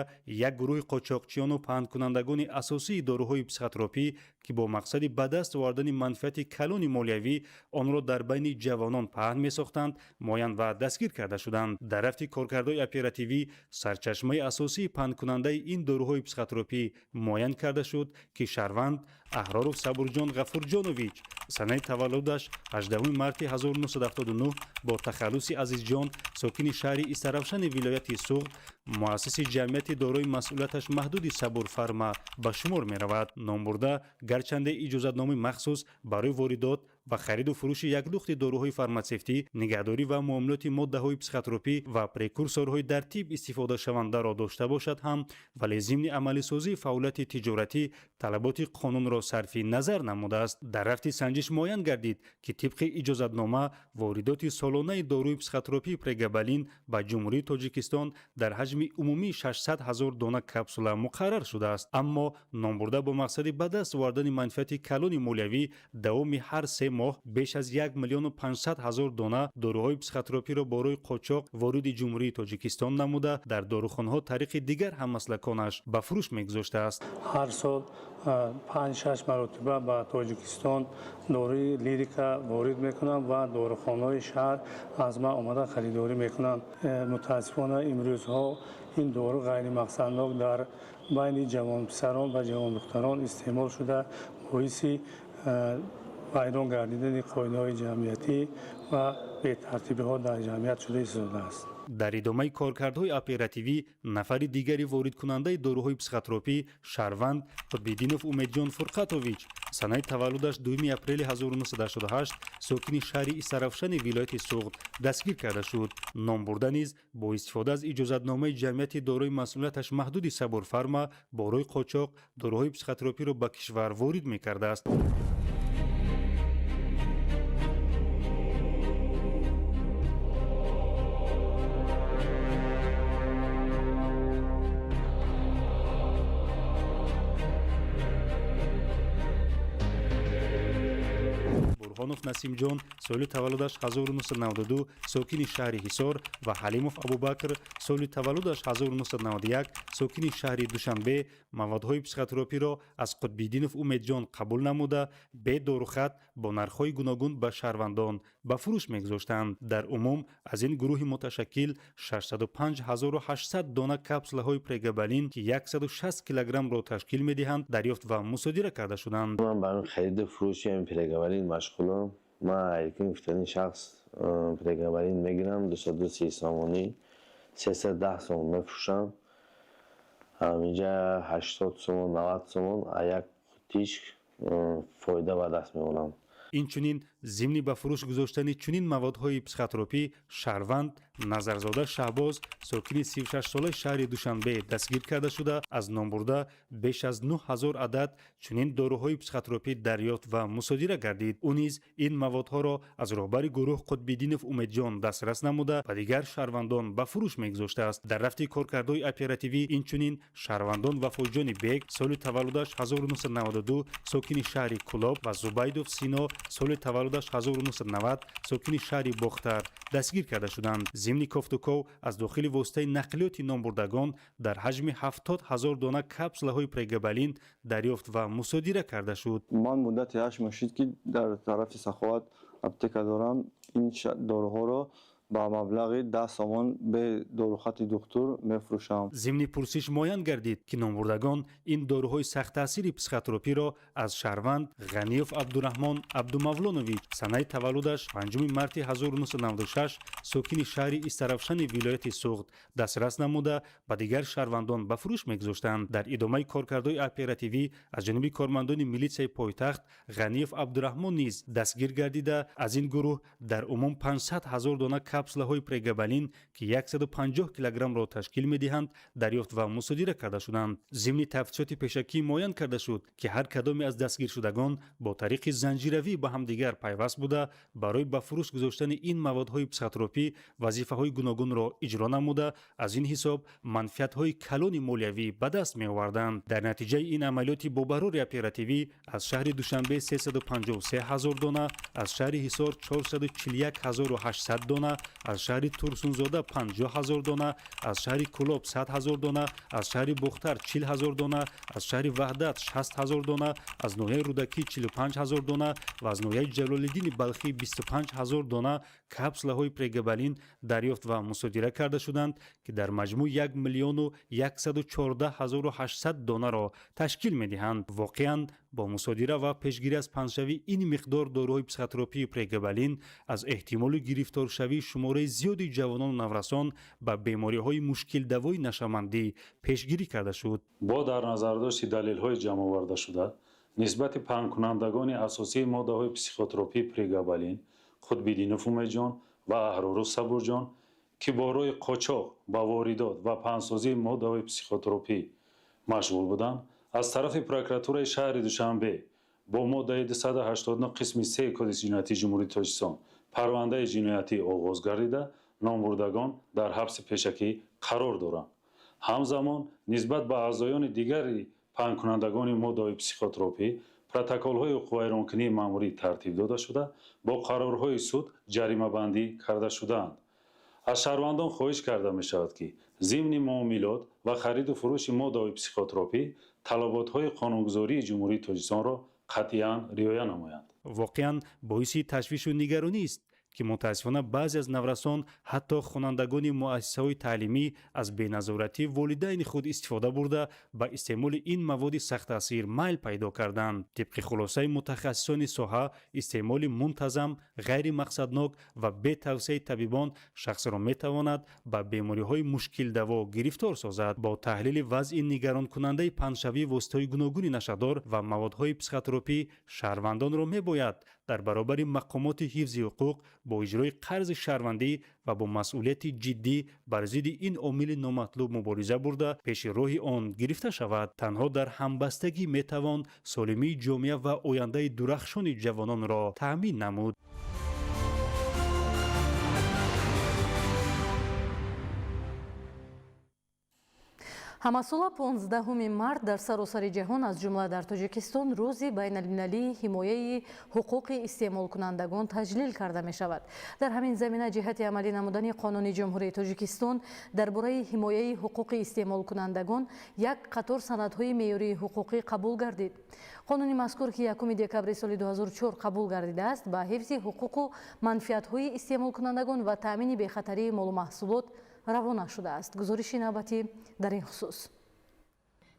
як гурӯҳи қочоқчиёну паҳнкунандагони асосии доруҳои психотропӣ, ки бо мақсади ба даст овардани манфиати калони молиявӣ онро дар байни ҷавонон паҳн месохтанд, муайян ва дастгир карда шуданд. Дар рафти коркардҳои оперативӣ сарчашмаи асосии паҳнкунандаи ин доруҳои психотропӣ муайян карда шуд, ки шаҳрванд Аҳроров Сабурҷон Ғафурҷонович, санаи таваллудаш 18 марти 1979, бо тахаллуси Азизҷон, сокини шаҳри Истаравшани вилояти Суғд, муассиси ҷамъияти дорои масъулияташ маҳдуди Сабурфарма ба шумор меравад. Номбурда гарчанде иҷозатномаи махсус барои воридот ва хариду фурӯши як лухти доруҳои фарматсевтӣ, нигаҳдорӣ ва муомилоти моддаҳои психотропӣ ва прекурсорҳои дар тиб истифодашавандаро дошта бошад ҳам, вале зимни амалисозии фаъолияти тиҷоратӣ талаботи қонунро сарфи назар намудааст. Дар рафти санҷиш муайян гардид, ки тибқи иҷозатнома воридоти солонаи доруи психотропии прегабалин ба Ҷумҳурии Тоҷикистон дар ҳаҷми умумии 600 ҳазор дона капсула муқаррар шудааст. Аммо номбурда бо мақсади ба даст овардани манфиати калони молиявӣ давоми ҳар 3 моҳ беш аз 1 500 000 дона доруҳои психотропиро бо рӯи қочоқ вориди Ҷумҳурии Тоҷикистон намуда, дар дорухонаҳо тариқи дигар ҳаммаслаконаш ба фурӯш мегузоштааст. Ҳар сол 5-6 маротиба ба Тоҷикистон доруи лирика ворид мекунанд ва дорухонаҳои шаҳр аз ман омада харидорӣ мекунанд. Мутаассифона, имрӯзҳо ин дору ғайримақсаднок дар байни ҷавонписарон ва ҷавондухтарон истеъмол шуда, боиси вайрон гардидани қоидаҳои ҷамъиятӣ ва бетартибиҳо дар ҷамъият шуда истодааст. Дар идомаи коркардҳои оперативӣ нафари дигари воридкунандаи доруҳои психотропӣ шаҳрванд Қутбиддинов Умедҷон Фурқатович, санаи таваллудаш 2 апрели 1988, сокини шаҳри Истаравшани вилояти Суғд дастгир карда шуд. Номбурда низ бо истифода аз иҷозатномаи ҷамъияти дорои масъулияташ маҳдуди Сабурфарма бо рӯи қочоқ доруҳои психотропиро ба кишвар ворид мекардааст. Бурҳонов Насимҷон, соли таваллудаш 1992, сокини шаҳри Ҳисор, ва Ҳалимов Абубакр, соли таваллудаш 1991, сокини шаҳри Душанбе, маводҳои психотропиро аз Қутбиддинов Умедҷон қабул намуда, бе дорухат бо нархҳои гуногун ба шаҳрвандон ба фурӯш мегузоштанд. Дар умум аз ин гурӯҳи муташаккил 605 800 дона капсулаҳои прегабалин, ки 160 килограммро ташкил медиҳанд, дарёфт ва мусодира карда шуданд. Ман ба хариду фурӯши прегабалин машғулам. Ман ҳарким гуфтани шахс прегабалин мегирам, 230 сомонӣ, 310 сомон мефурӯшам. Ҳаминҷа 80 сомон, 90 сомон а як қутиш фоида ба даст меорам. Инчунин зимни ба фурӯш гузоштани чунин маводҳои психотропӣ шаҳрванд Назарзода Шаҳбоз, сокини 36-солаи шаҳри Душанбе, дастгир карда шуда, аз номбурда беш аз 9000 адад чунин доруҳои психотропӣ дарёфт ва мусодира гардид. Ӯ низ ин маводҳоро аз роҳбари гурӯҳ Қутбиддинов Умедҷон дастрас намуда, ба дигар шаҳрвандон ба фурӯш мегузоштааст. Дар рафти коркардҳои оперативӣ инчунин шаҳрвандон Вафоҷони Бек, соли таваллудаш 1992, сокини шаҳри Кӯлоб, ва Зубайдов Сино, соли таваллудаш 1990, сокини шаҳри Бохтар, дастгир карда шуданд. Зимни кофтуков аз дохили воситаи нақлиёти номбурдагон дар ҳаҷми 70 000 дона капсулаҳои прегабалин дарёфт ва мусодира карда шуд. Ман муддати 8 моҳ шуд, ки дар тарафи Саховат аптека дорам. Ин доруҳоро ба маблағи 10 сомон бе дорухати духтур мефурӯшам. Зимни пурсиш муайян гардид, ки номбурдагон ин доруҳои сахттаъсири психотропиро аз шаҳрванд Ғаниёв Абдураҳмон Абдумавлонович, санаи таваллудаш 5 марти 1996, сокини шаҳри Истаравшани вилояти Суғд, дастрас намуда, ба дигар шаҳрвандон ба фурӯш мегузоштанд. Дар идомаи коркардҳои оперативӣ аз ҷониби кормандони милитсияи пойтахт Ғаниёв Абдураҳмон низ дастгир гардида, аз ин гурӯҳ дар умум 500 000 дона капсулаҳои прегабалин, ки 150 килограммро ташкил медиҳанд, дарёфт ва мусодира карда шуданд. Зимни тафтишоти пешакӣ муайян карда шуд, ки ҳар кадоме аз дастгиршудагон бо тариқи занҷиравӣ ба ҳамдигар пайваст буда, барои ба фурӯш гузоштани ин маводҳои психотропӣ вазифаҳои гуногунро иҷро намуда, аз ин ҳисоб манфиатҳои калони молиявӣ ба даст меоварданд. Дар натиҷаи ин амалиёти бобарори оперативӣ аз шаҳри Душанбе 353 ҳазор дона, аз шаҳри Ҳисор 441 800 дона, аз шаҳри Турсунзода 50 ҳазор дона, аз шаҳри Кӯлоб 100 ҳазор дона, аз шаҳри Бохтар 40 ҳазор дона, аз шаҳри Ваҳдат 60 ҳазор дона, аз ноҳияи Рӯдакӣ 45 ҳазор дона ва аз ноҳияи Ҷалолиддини Балхӣ 25 ҳазор дона капсулаҳои прегабалин дарёфт ва мусодира карда шуданд, ки дар маҷмӯъ 1 миллиону 114 800 донаро ташкил медиҳанд. Воқеан, бо мусодира ва пешгирӣ аз паҳншавии ин миқдор доруҳои психотропии прегабалин аз эҳтимоли гирифторшавии шумораи зиёди ҷавонону наврасон ба бемориҳои мушкилдавои нашъамандӣ пешгирӣ карда шуд. Бо дар назардошти далелҳои ҷамъовардашуда нисбати паҳнкунандагони асосии моддаҳои психотропии прегабалин Қутбиддинов Умедҷон ва Аҳроров Сабурҷон, ки бо роҳи қочоқ ба воридот ва паҳнсозии моддаҳои психотропӣ машғул буданд, аз тарафи прокуратураи шаҳри Душанбе бо моддаи 289 қисми 3 Кодекси ҷиноятии Ҷумҳурии Тоҷикистон парвандаи ҷиноятӣ оғоз гардида, номбурдагон дар ҳабси пешакӣ қарор доранд. Ҳамзамон нисбат ба аъзоёни дигари паҳнкунандагони моддаҳои психотропӣ протоколҳои ҳуқуқвайронкунии маъмурӣ тартиб дода шуда, бо қарорҳои суд ҷаримабандӣ карда шудаанд. Аз шаҳрвандон хоҳиш карда мешавад, ки зимни муомилот ва хариду фурӯши моддаҳои психотропӣ талаботҳои қонунгузории Ҷумҳурии Тоҷикистонро қатъиян риоя намоянд. Воқеан, боиси ташвишу нигаронист, ки мутаассифона баъзе аз наврасон, ҳатто хонандагони муассисаҳои таълимӣ, аз беназоратии волидайни худ истифода бурда, ба истеъмоли ин маводи сахттаъсир майл пайдо карданд. Тибқи хулосаи мутахассисони соҳа, истеъмоли мунтазам, ғайримақсаднок ва бе тавсияи табибон шахсро метавонад ба бемориҳои мушкилдаво гирифтор созад. Бо таҳлили вазъи нигаронкунандаи паҳншавии воситаҳои гуногуни нашъадор ва маводҳои психотропӣ шаҳрвандонро мебояд дар баробари мақомоти ҳифзи ҳуқуқ бо иҷрои қарзи шаҳрвандӣ ва бо масъулияти ҷиддӣ бар зидди ин омили номатлуб мубориза бурда, пеши роҳи он гирифта шавад. Танҳо дар ҳамбастагӣ метавон солимии ҷомеа ва ояндаи дурахшони ҷавононро таъмин намуд. Ҳамасола 15 март дар саросари ҷаҳон, аз ҷумла дар Тоҷикистон, рӯзи байналмилалии ҳимояи ҳуқуқи истеъмолкунандагон таҷлил карда мешавад. Дар ҳамин замина ҷиҳати амалӣ намудани қонуни Ҷумҳурии Тоҷикистон дар бораи ҳимояи ҳуқуқи истеъмолкунандагон як қатор санадҳои меъёрии ҳуқуқӣ қабул гардид. Қонуни мазкур, ки 1 декабри соли 2004 қабул гардидааст, ба ҳифзи ҳуқуқу манфиатҳои истеъмолкунандагон ва таъмини бехатарии молу маҳсулот равона шудааст. Гузориши навбатӣ дар ин хусус.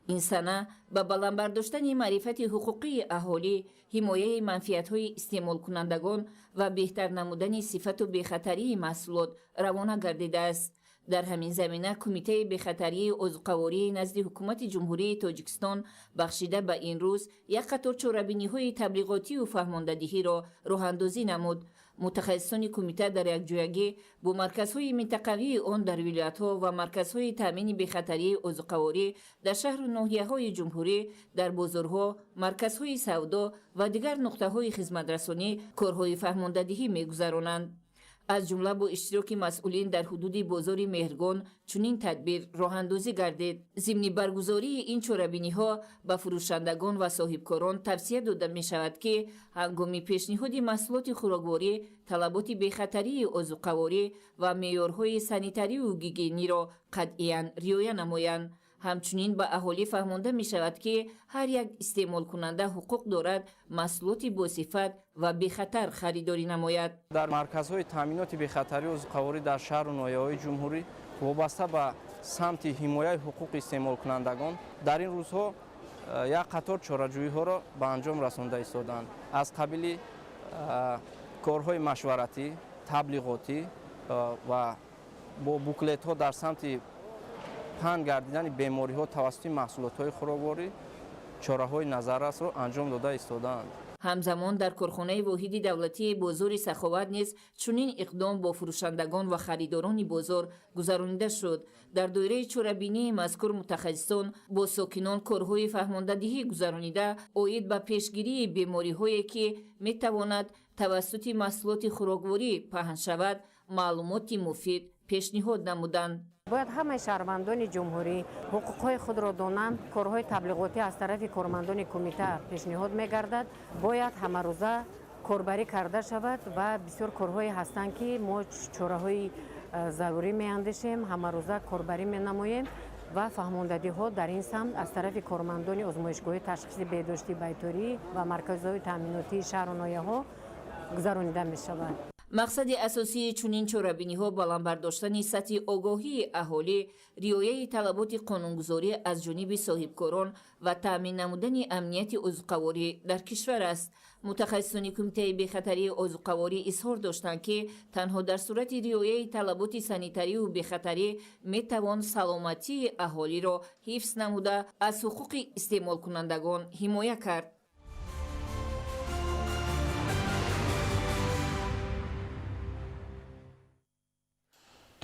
Ин сана ба баланд бардоштани маърифати ҳуқуқии аҳолӣ, ҳимояи манфиатҳои истеъмолкунандагон ва беҳтар намудани сифату бехатарии маҳсулот равона гардидааст. Дар ҳамин замина Кумитаи бехатарии озуқавории назди Ҳукумати Ҷумҳурии Тоҷикистон бахшида ба ин рӯз як қатор чорабиниҳои таблиғотию фаҳмондадиҳиро роҳандозӣ намуд. Мутахассисони кумита дар якҷоягӣ бо марказҳои минтақавии он дар вилоятҳо ва марказҳои таъмини бехатарии озуқаворӣ дар шаҳру ноҳияҳои ҷумҳурӣ, дар бозорҳо, марказҳои савдо ва дигар нуқтаҳои хизматрасонӣ корҳои фаҳмондадиҳӣ мегузаронанд. Аз ҷумла бо иштироки масъулин дар ҳудуди бозори Меҳргон чунин тадбир роҳандозӣ гардид. Зимни баргузории ин чорабиниҳо ба фурӯшандагон ва соҳибкорон тавсия дода мешавад, ки ҳангоми пешниҳоди маҳсулоти хӯрокворӣ талаботи бехатарии озуқаворӣ ва меъёрҳои санитарию гигиениро қатъиян риоя намоянд. Ҳамчунин ба аҳолӣ фаҳмонда мешавад, ки ҳар як истеъмолкунанда ҳуқуқ дорад маҳсулоти босифат ва бехатар харидорӣ намояд. Дар марказҳои таъминоти бехатарии озуқаворӣ дар шаҳру ноҳияҳои ҷумҳурӣ вобаста ба самти ҳимояи ҳуқуқи истеъмолкунандагон дар ин рӯзҳо як қатор чораҷӯиҳоро ба анҷом расонда истодаанд, аз қабили корҳои машваратӣ, таблиғотӣ ва бо буклетҳо дар самти паҳн гардидани бемориҳо тавассути маҳсулотҳои хӯрокворӣ чораҳои назаррасро анҷом дода истодаанд. Ҳамзамон дар корхонаи воҳиди давлатии бозори Саховат низ чунин иқдом бо фурӯшандагон ва харидорони бозор гузаронида шуд. Дар доираи чорабинии мазкур мутахассисон бо сокинон корҳои фаҳмондадиҳӣ гузаронида оид ба пешгирии бемориҳое, ки метавонад тавассути маҳсулоти хӯрокворӣ паҳн шавад, маълумоти муфид пешниҳод намуданд. Бояд ҳамаи шаҳрвандони ҷумҳурӣ ҳуқуқҳои худро донанд. Корҳои таблиғотӣ аз тарафи кормандони кумита пешниҳод мегардад. Бояд ҳамарӯза корбарӣ карда шавад ва бисёр корҳое ҳастанд, ки мо чораҳои зарурӣ меандешем, ҳамарӯза корбарӣ менамоем ва фаҳмондадиҳо дар ин самт аз тарафи кормандони озмоишгоҳи ташхиси беҳдоштӣ, байторӣ ва марказҳои таъминотии шаҳру ноҳияҳо гузаронида мешавад. Мақсади асосии чунин чорабиниҳо баланд бардоштани сатҳи огоҳии аҳолӣ, риояи талаботи қонунгузорӣ аз ҷониби соҳибкорон ва таъмин намудани амнияти озуқаворӣ дар кишвар аст. Мутахассисони кумитаи бехатарии озуқаворӣ изҳор доштанд, ки танҳо дар сурати риояи талаботи санитарию бехатарӣ метавон саломатии аҳолиро ҳифз намуда, аз ҳуқуқи истеъмолкунандагон ҳимоя кард.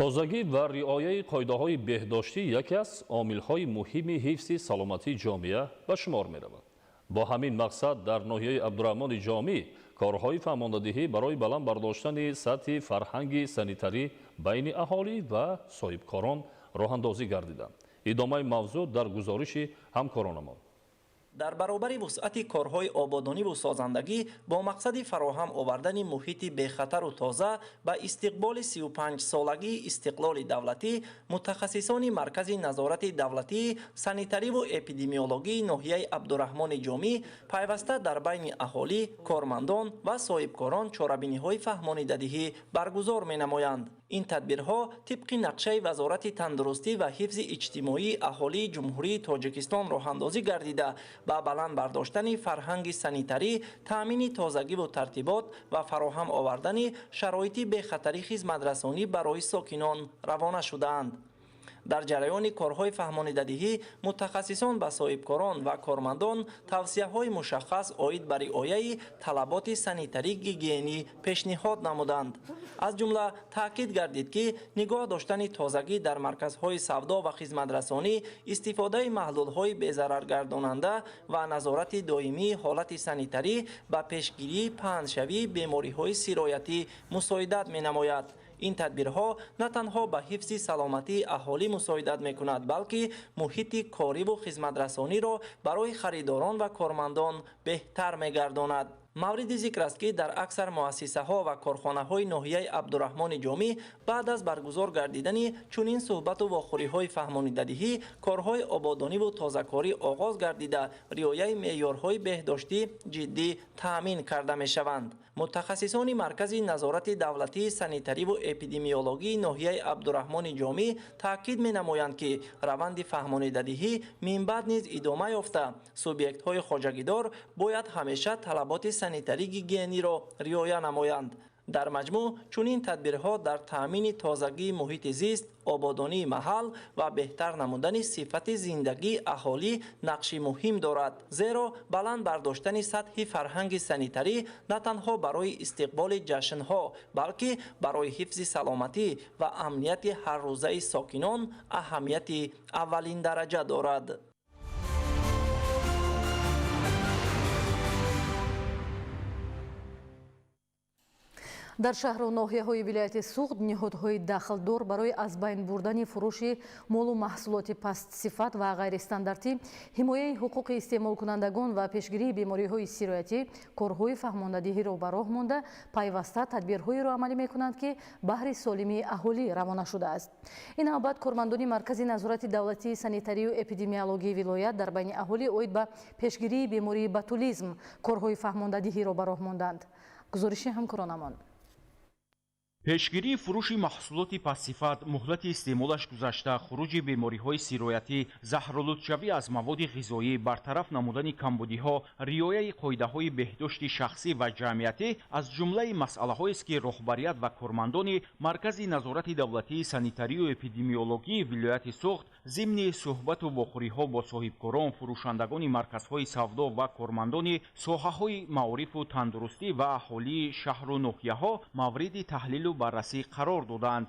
Тозагӣ ва риояи қоидаҳои беҳдоштӣ яке аз омилҳои муҳими ҳифзи саломатии ҷомеа ба шумор меравад. Бо ҳамин мақсад дар ноҳияи Абдураҳмони Ҷомӣ корҳои фаҳмондадиҳӣ барои баланд бардоштани сатҳи фарҳанги санитарӣ байни аҳолӣ ва соҳибкорон роҳандозӣ гардиданд. Идомаи мавзӯъ дар гузориши ҳамкоронамон. Дар баробари вусъати корҳои ободониву созандагӣ бо мақсади фароҳам овардани муҳити бехатару тоза ба истиқболи 35-солагии истиқлоли давлатӣ, мутахассисони Маркази назорати давлатии санитариву эпидемиологии ноҳияи Абдураҳмони Ҷомӣ пайваста дар байни аҳолӣ, кормандон ва соҳибкорон чорабиниҳои фаҳмонидадиҳӣ баргузор менамоянд. Ин тадбирҳо тибқи нақшаи Вазорати тандурустӣ ва ҳифзи иҷтимоии аҳолии Ҷумҳурии Тоҷикистон роҳандозӣ гардида, ба баланд бардоштани фарҳанги санитарӣ, таъмини тозагиву тартибот ва фароҳам овардани шароити бехатари хизматрасонӣ барои сокинон равона шудаанд. Дар ҷараёни корҳои фаҳмонидадиҳӣ мутахассисон ба соҳибкорон ва кормандон тавсияҳои мушаххас оид ба риояи талаботи санитарӣ гигиенӣ пешниҳод намуданд. Аз ҷумла таъкид гардид, ки нигоҳ доштани тозагӣ дар марказҳои савдо ва хизматрасонӣ, истифодаи маҳлулҳои безараргардонанда ва назорати доимии ҳолати санитарӣ ба пешгирии паҳншавии бемориҳои сироятӣ мусоидат менамояд. Ин тадбирҳо на танҳо ба ҳифзи саломатии аҳолӣ мусоидат мекунад, балки муҳити кориву хизматрасониро барои харидорон ва кормандон беҳтар мегардонад. Мавриди зикр аст, ки дар аксар муассисаҳо ва корхонаҳои ноҳияи Абдураҳмони Ҷомӣ баъд аз баргузор гардидани чунин суҳбату вохӯриҳои фаҳмонидадиҳӣ корҳои ободониву тозакорӣ оғоз гардида, риояи меъёрҳои беҳдоштӣ ҷиддӣ таъмин карда мешаванд. Мутахассисони Маркази назорати давлатии санитариву эпидемиологии ноҳияи Абдураҳмони Ҷомӣ таъкид менамоянд, ки раванди фаҳмонидадиҳӣ минбаъд низ идома ёфта, субъектҳои хоҷагидор бояд ҳамеша талаботи санитарӣ гигиениро риоя намоянд. Дар маҷмӯъ чунин тадбирҳо дар таъмини тозагии муҳити зист, ободонии маҳал ва беҳтар намудани сифати зиндагии аҳолӣ нақши муҳим дорад. Зеро баланд бардоштани сатҳи фарҳанги санитарӣ на танҳо барои истиқболи ҷашнҳо, балки барои ҳифзи саломатӣ ва амнияти ҳаррӯзаи сокинон аҳамияти аввалин дараҷа дорад. Дар шаҳру ноҳияҳои вилояти Суғд ниҳодҳои дахлдор барои аз байн бурдани фурӯши молу маҳсулоти пастсифат ва ғайристандартӣ, ҳимояи ҳуқуқи истеъмолкунандагон ва пешгирии бемориҳои сироятӣ корҳои фаҳмондадиҳиро ба роҳ монда, пайваста тадбирҳоеро амалӣ мекунанд, ки баҳри солимии аҳолӣ равона шудааст. Ин навбат кормандони Маркази назорати давлатии санитарию эпидемиологии вилоят дар байни аҳолӣ оид ба пешгирии бемории ботулизм корҳои фаҳмондадиҳиро ба роҳ монданд. Гузориши ҳамкоронамон. Пешгирии фурӯши маҳсулоти пастсифат, муҳлати истеъмолаш гузашта, хуруҷи бемориҳои сироятӣ, заҳролудшавӣ аз маводи ғизоӣ, бартараф намудани камбудиҳо, риояи қоидаҳои беҳдошти шахсӣ ва ҷамъиятӣ аз ҷумлаи масъалаҳоест, ки роҳбарият ва кормандони Маркази назорати давлатии санитарию эпидемиологии вилояти Суғд зимни суҳбату вохӯриҳо бо соҳибкорон, фурӯшандагони марказҳои савдо ва кормандони соҳаҳои маорифу тандурустӣ ва аҳолии шаҳру ноҳияҳо мавриди таҳлилу баррасӣ қарор доданд.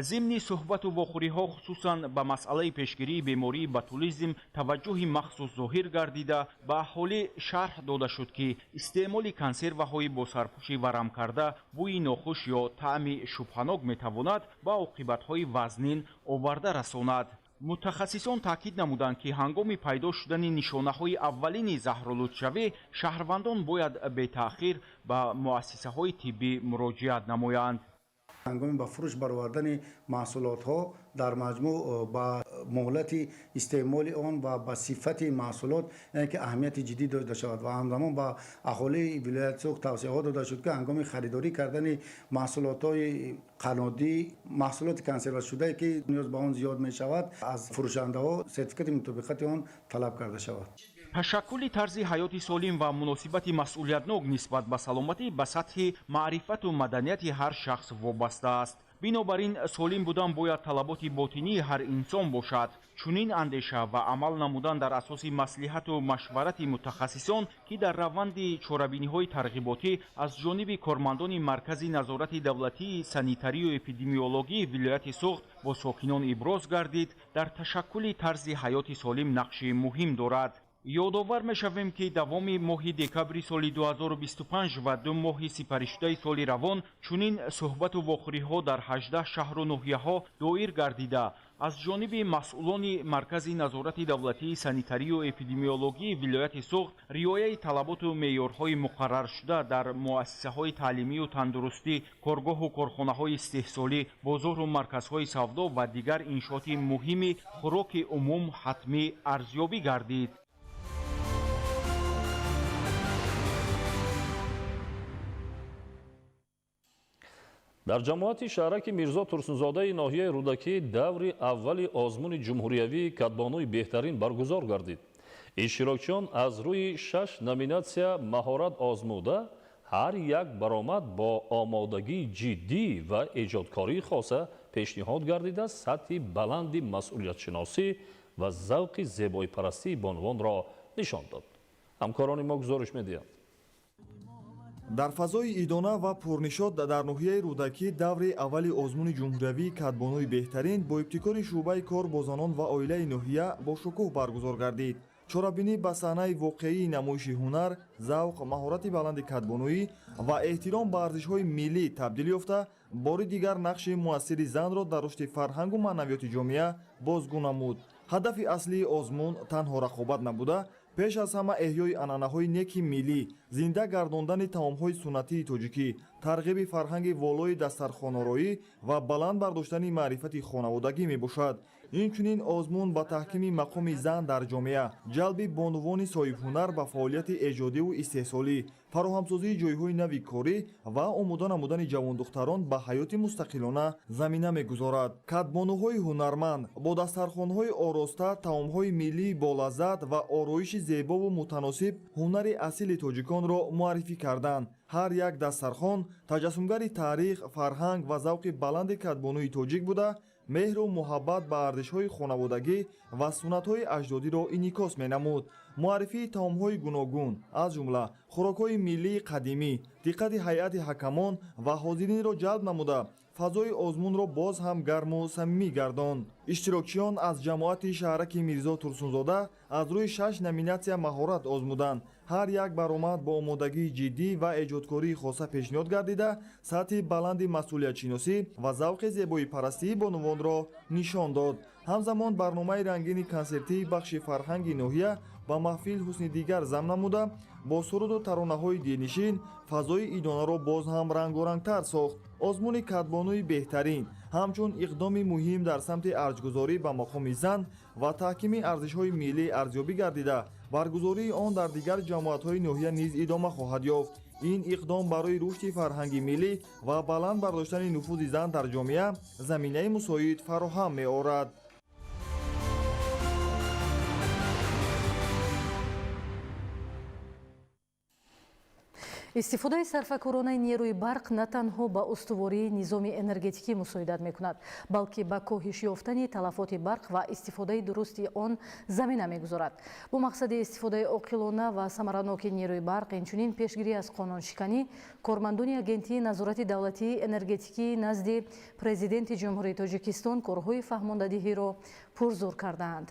Зимни суҳбату вохӯриҳо хусусан ба масъалаи пешгирии бемории ботулизм таваҷҷӯҳи махсус зоҳир гардида, ба аҳолӣ шарҳ дода шуд, ки истеъмоли консерваҳои бо сарпӯши варамкарда, бӯи нохуш ё таъми шубҳанок метавонад ба оқибатҳои вазнин оварда расонад. Мутахассисон таъкид намуданд, ки ҳангоми пайдо шудани нишонаҳои аввалини заҳролудшавӣ шаҳрвандон бояд бетаъхир ба муассисаҳои тиббӣ муроҷиат намоянд. Ҳангоми ба фурӯш баровардани маҳсулотҳо дар маҷмӯъ ба муҳлати истеъмоли он ва ба сифати маҳсулот яъне ки аҳамияти ҷиддӣ дода шавад ва ҳамзамон ба аҳолии вилояти Суғд тавсияҳо дода шуд, ки ҳангоми харидорӣ кардани маҳсулотҳои қаннодӣ, маҳсулоти консервашудае, ки ниёз ба он зиёд мешавад, аз фурӯшандаҳо сертификати мутобиқати он талаб карда шавад. Ташаккули тарзи ҳаёти солим ва муносибати масъулиятнок нисбат ба саломатӣ ба сатҳи маърифату маданияти ҳар шахс вобаста аст. Бинобар ин солим будан бояд талаботи ботинии ҳар инсон бошад. Чунин андеша ва амал намудан дар асоси маслиҳату машварати мутахассисон, ки дар раванди чорабиниҳои тарғиботӣ аз ҷониби кормандони Маркази назорати давлатии санитарию эпидемиологии вилояти Суғд бо сокинон иброз гардид, дар ташаккули тарзи ҳаёти солим нақши муҳим дорад. Ёдовар мешавем, ки давоми моҳи декабри соли 2025 ва ду моҳи сипаришудаи соли равон чунин суҳбату вохӯриҳо дар 18 шаҳру ноҳияҳо доир гардида, аз ҷониби масъулони Маркази назорати давлатии санитарию эпидемиологии вилояти Суғд риояи талаботу меъёрҳои муқарраршуда дар муассисаҳои таълимию тандурустӣ, коргоҳу корхонаҳои истеҳсолӣ, бозору марказҳои савдо ва дигар иншооти муҳими хӯроки умум ҳатмӣ арзёбӣ гардид. Дар ҷамоати шаҳраки Мирзо Турсунзодаи ноҳияи Рӯдакӣ даври аввали озмуни ҷумҳуриявии кадбонуи беҳтарин баргузор гардид. Иштирокчиён аз рӯи 6 номинатсия маҳорат озмуда, ҳар як баромад бо омодагии ҷиддӣ ва эҷодкории хоса пешниҳод гардида, сатҳи баланди масъулиятшиносӣ ва завқи зебоипарастии бонувонро нишон дод. Ҳамкорони мо гузориш медиҳанд. Дар фазои идона ва пурнишот дар ноҳияи Рӯдакӣ даври аввали озмуни ҷумҳуриявии кадбонуи беҳтарин бо ибтикори шӯъбаи кор бо занон ва оилаи ноҳия бо шукӯҳ баргузор гардид. Чорабинӣ ба саҳнаи воқеии намоиши ҳунар, завқ, маҳорати баланди кадбонуӣ ва эҳтиром ба арзишҳои миллӣ табдил ёфта, бори дигар нақши муассири занро дар рушди фарҳангу маънавиёти ҷомеа бозгӯ намуд. Ҳадафи аслии озмун танҳо рақобат набуда, пеш аз ҳама эҳёи анъанаҳои неки миллӣ, зинда гардондани таомҳои суннатии тоҷикӣ, тарғиби фарҳанги волои дастархонороӣ ва баланд бардоштани маърифати хонаводагӣ мебошад. Инчунин озмун ба таҳкими мақоми зан дар ҷомеа, ҷалби бонувони соҳибҳунар ба фаъолияти эҷодиву истеҳсолӣ, фароҳамсозии ҷойҳои нави корӣ ва омода намудани ҷавондухтарон ба ҳаёти мустақилона замина мегузорад. Кадбонуҳои ҳунарманд бо дастархонҳои ороста, таомҳои миллии болаззат ва ороиши зебову мутаносиб ҳунари асили тоҷиконро муаррифӣ карданд. Ҳар як дастархон таҷассумгари таърих, фарҳанг ва завқи баланди кадбонуи тоҷик буда, меҳру муҳаббат ба арзишҳои хонаводагӣ ва суннатҳои аҷдодиро инъикос менамуд. Муаррифии таомҳои гуногун, аз ҷумла хӯрокҳои миллии қадимӣ, диққати ҳайати ҳакамон ва ҳозиринро ҷалб намуда, фазои озмунро боз ҳам гарму самимӣ гардонд. Иштирокчиён аз ҷамоати шаҳраки Мирзо Турсунзода аз рӯи 6 номинатсия маҳорат озмуданд. Ҳар як баромад бо омодагии ҷиддӣ ва эҷодкории хоса пешниҳод гардида, сатҳи баланди масъулиятшиносӣ ва завқи зебоипарастии бонувонро нишон дод. Ҳамзамон барномаи рангини консертии бахши фарҳанги ноҳия ба маҳфил ҳусни дигар зам намуда, бо суруду таронаҳои дилнишин фазои идонаро боз ҳам рангорангтар сохт. Озмуни кадбонуи беҳтарин ҳамчун иқдоми муҳим дар самти арҷгузорӣ ба мақоми зан ва таҳкими арзишҳои миллӣ арзёбӣ гардида, баргузории он дар дигар ҷамоатҳои ноҳия низ идома хоҳад ёфт. Ин иқдом барои рушди фарҳанги миллӣ ва баланд бардоштани нуфузи зан дар ҷомеа заминаи мусоид фароҳам меорад. Истифодаи сарфакоронаи нерӯи барқ на танҳо ба устувории низоми энергетикӣ мусоидат мекунад, балки ба коҳиш ёфтани талафоти барқ ва истифодаи дурусти он замина мегузорад. Бо мақсади истифодаи оқилона ва самараноки нерӯи барқ, инчунин пешгирӣ аз қонуншиканӣ, кормандони Агентии назорати давлатии энергетикӣ назди Президенти Ҷумҳурии Тоҷикистон корҳои фаҳмондадиҳиро пурзур кардаанд.